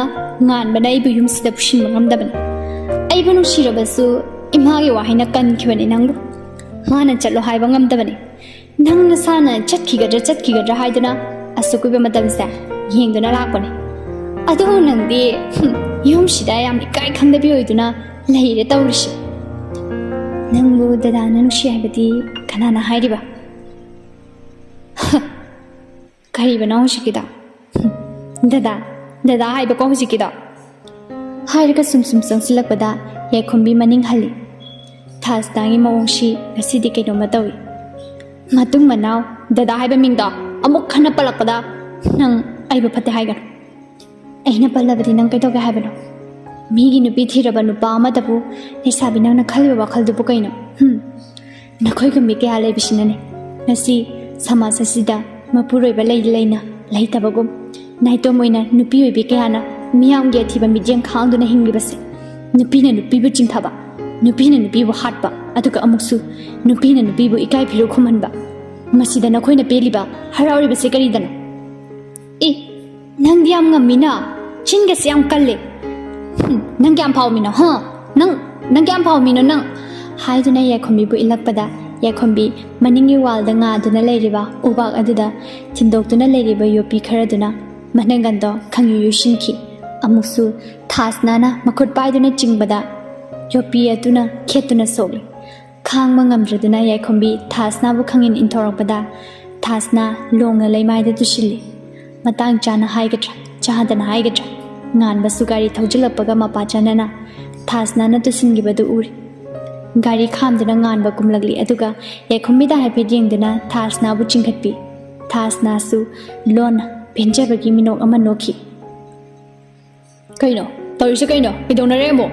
ꯉꯥꯟꯕꯅ ꯑꯩꯕꯨ ꯌꯨꯝꯁꯤꯗ ꯄꯨꯁꯤꯟꯕ ꯉꯝꯗꯕꯅꯤ꯫ ꯑꯩꯕꯨ ꯅꯨꯡꯁꯤꯔꯕꯁꯨ ꯏꯃꯥꯒꯤ ꯋꯥꯍꯩꯅ ꯀꯟꯈꯤꯕꯅꯤ ꯅꯪꯕꯨ꯫ ꯃꯥꯅ ꯆꯠꯂꯣ ꯍꯥꯏꯕ ꯉꯝꯗꯕꯅꯤ꯫ ꯅꯪ ꯅꯁꯥꯅ ꯆꯠꯈꯤꯒꯗ꯭ꯔꯥ ꯆꯠꯈꯤꯒꯗ꯭ꯔꯥ ꯍꯥꯏꯗꯨꯅ ꯑꯁꯨꯛ ꯀꯨꯏꯕ ꯃꯇꯝꯁꯦ ꯌꯦꯡꯗꯨꯅ ꯂꯥꯛꯄꯅꯤ꯫ ꯑꯗꯨꯕꯨ ꯅꯪꯗꯤ, ꯍꯨꯝ, ꯌꯨꯝꯁꯤꯗ ꯌꯥꯝ ꯏꯀꯥꯏ ꯈꯪꯗꯕꯤ ꯑꯣꯏꯗꯨꯅ ꯂꯩꯔꯦ ꯇꯧꯔꯤꯁꯤ꯫" "ꯅꯪꯕꯨ ꯗꯗꯥꯅ ꯅꯨꯡꯁꯤ ꯍꯥꯏꯕꯗꯤ ꯀꯅꯥꯅ ꯍꯥꯏꯔꯤꯕ?" "ꯀꯔꯤꯕꯅꯣ ꯍꯧꯖꯤꯛꯀꯤꯗꯣ?" "ꯗꯗꯥ, "ꯗꯗꯥ ꯍꯥꯏꯕꯀꯣ ꯍꯧꯖꯤꯛꯀꯤꯗꯣ?" ꯍꯥꯏꯔꯒ ꯁꯨꯝ ꯁꯨꯝ ꯆꯪꯁꯤꯜꯂꯛꯄꯗ ꯌꯥꯏꯈꯣꯝꯕꯤ ꯃꯅꯤꯡ ꯍꯜꯂꯤ꯫ ꯊꯥꯁꯅꯥꯒꯤ ꯃꯑꯣꯡꯁꯤ ꯉꯁꯤꯗꯤ ꯀꯩꯅꯣꯝꯃ ꯇꯧꯏ꯫ "ꯃꯇꯨꯡ ꯃꯅꯥꯎ ꯗꯗꯥ ꯍꯥꯏꯕ ꯃꯤꯡꯗꯣ ꯑꯃꯨꯛ ꯍꯟꯅ ꯄꯜꯂꯛꯄꯗ ꯅꯪ ꯑꯩꯕꯨ ꯐꯠꯇꯦ ꯍꯥꯏꯒꯅꯨ꯫ ꯑꯩꯅ ꯄꯜꯂꯕꯗꯤ ꯅꯪ ꯀꯩꯗꯧꯒꯦ ꯍꯥꯏꯕꯅꯣ? ꯃꯤꯒꯤ ꯅꯨꯄꯤ ꯊꯤꯔꯕ ꯅꯨꯄꯥ ꯑꯃꯗꯕꯨ ꯂꯩꯁꯥꯕꯤ ꯅꯪꯅ ꯈꯜꯂꯤꯕ ꯋꯥꯈꯜꯗꯨꯕꯨ ꯀꯩꯅꯣ? ꯍꯨꯝ꯫ ꯅꯈꯣꯏꯒꯨꯝꯕꯤ ꯀꯌꯥ ꯂꯩꯕꯁꯤꯅꯅꯦ ꯉꯁꯤ ꯁꯃꯥꯖ ꯑꯁꯤꯗ ꯃꯄꯨꯔꯣꯏꯕ ꯂꯩ ꯂꯩꯅ ꯂꯩꯇꯕꯒꯨꯝ, ꯅꯥꯏꯇꯣꯝ ꯑꯣꯏꯅ ꯅꯨꯄꯤ ꯑꯣꯏꯕꯤ ꯀꯌꯥꯅ ꯃꯤꯌꯥꯝꯒꯤ ꯑꯊꯤꯕ ꯃꯤꯠꯌꯦꯡ ꯈꯥꯡꯗꯨꯅ ꯍꯤꯡꯂꯤꯕꯁꯦ꯫ ꯅꯨꯄꯤꯅ ꯅꯨꯄꯤꯕꯨ ꯆꯤꯡꯊꯕ, ꯅꯨꯄꯤꯅ ꯅꯨꯄꯤꯕꯨ ꯍꯥꯠꯄ, ꯑꯗꯨꯒ ꯑꯃꯨꯛꯁꯨ ꯅꯨꯄꯤꯅ ꯅꯨꯄꯤꯕꯨ ꯏꯀꯥꯏ ꯐꯤꯔꯨꯛ ꯈꯨꯝꯍꯟꯕ꯫ ꯃꯁꯤꯗ ꯅꯈꯣꯏꯅ ꯄꯦꯜꯂꯤꯕ, ꯍꯔꯥꯎꯔꯤꯕꯁꯦ ꯀꯔꯤꯗꯅꯣ?" "ꯑꯦ, ꯅꯪꯗꯤ ꯌꯥꯝ ꯉꯝꯃꯤꯅ, ꯆꯤꯟꯒꯁꯦ ꯌꯥꯝ ꯀꯜꯂꯦ꯫ ꯍꯨꯝ, ꯅꯪ ꯀꯌꯥꯝ ꯐꯥꯎꯃꯤꯅꯣ, ꯍꯥ? ꯅꯪ, ꯅꯪ ꯀꯌꯥꯝ ꯐꯥꯎꯃꯤꯅꯣ ꯅꯪ?" ꯍꯥꯏꯗꯨꯅ ꯌꯥꯏꯈꯣꯝꯕꯤꯕꯨ ꯏꯜꯂꯛꯄꯗ, ꯌꯥꯏꯈꯣꯝꯕꯤ ꯃꯅꯤꯡꯒꯤ ꯋꯥꯜꯗ ꯉꯥꯗꯨꯅ ꯂꯩꯔꯤꯕ ꯎꯕꯥꯛ ꯑꯗꯨꯗ ꯊꯤꯟꯗꯣꯛꯇꯨꯅ ꯂꯩꯔꯤꯕ ꯌꯣꯠꯄꯤ ꯈꯔꯗꯨꯅ ꯃꯅꯪꯒꯟꯗꯣ ꯈꯪꯌꯨ ꯌꯨꯁꯤꯟꯈꯤ꯫ ꯑꯃꯨꯛꯁꯨ ꯊꯥꯁꯅꯥꯅ ꯃꯈꯨꯠ ꯄꯥꯏꯗꯨꯅ ꯆꯤꯡꯕꯗ ꯌꯣꯠꯄꯤ ꯑꯗꯨꯅ ꯈꯦꯠꯇꯨꯅ ꯁꯣꯛꯂꯤ꯫ ꯈꯥꯡꯕ ꯉꯝꯗ꯭ꯔꯗꯨꯅ ꯌꯥꯏꯈꯣꯝꯕꯤ ꯊꯥꯁꯅꯥꯕꯨ ꯈꯪꯏꯟ ꯏꯟꯊꯣꯔꯛꯄꯗ ꯊꯥꯁꯅꯥ ꯂꯣꯡꯅ ꯂꯩꯃꯥꯏꯗ ꯇꯨꯁꯤꯜꯂꯤ꯫ ꯃꯇꯥꯡ ꯆꯥꯅ ꯍꯥꯏꯒꯗ꯭ꯔꯥ, ꯆꯥꯗꯅ ꯍꯥꯏꯒꯗ꯭ꯔꯥ, ꯉꯥꯟꯕꯁꯨ ꯒꯥꯔꯤ ꯊꯧꯖꯤꯜꯂꯛꯄꯒ ꯃꯄꯥ ꯆꯥꯅꯅ ꯊꯥꯁꯅꯥꯅ ꯇꯨꯁꯤꯟꯈꯤꯕꯗꯨ ꯎꯔꯤ꯫ ꯒꯥꯔꯤ ꯈꯥꯝꯗꯨꯅ ꯉꯥꯟꯕ ꯀꯨꯝꯂꯛꯂꯤ, ꯑꯗꯨꯒ ꯌꯥꯏꯈꯣꯝꯕꯤꯗ ꯍꯥꯏꯐꯦꯠ ꯌꯦꯡꯗꯨꯅ ꯊꯥꯁꯅꯥꯕꯨ ꯆꯤꯡꯈꯠꯄꯤ꯫ ꯊꯥꯁꯅꯥꯁꯨ ꯂꯣꯟꯅ ꯄꯦꯟꯖꯕꯒꯤ ꯃꯤꯅꯣꯛ ꯑꯃ ꯅꯣꯛꯈꯤ꯫ "ꯀꯩꯅꯣ ꯇꯧꯔꯤꯁꯦ? ꯀꯩꯅꯣ? ꯀꯩꯗꯧꯅꯔꯦ ꯑꯃꯨꯛ?"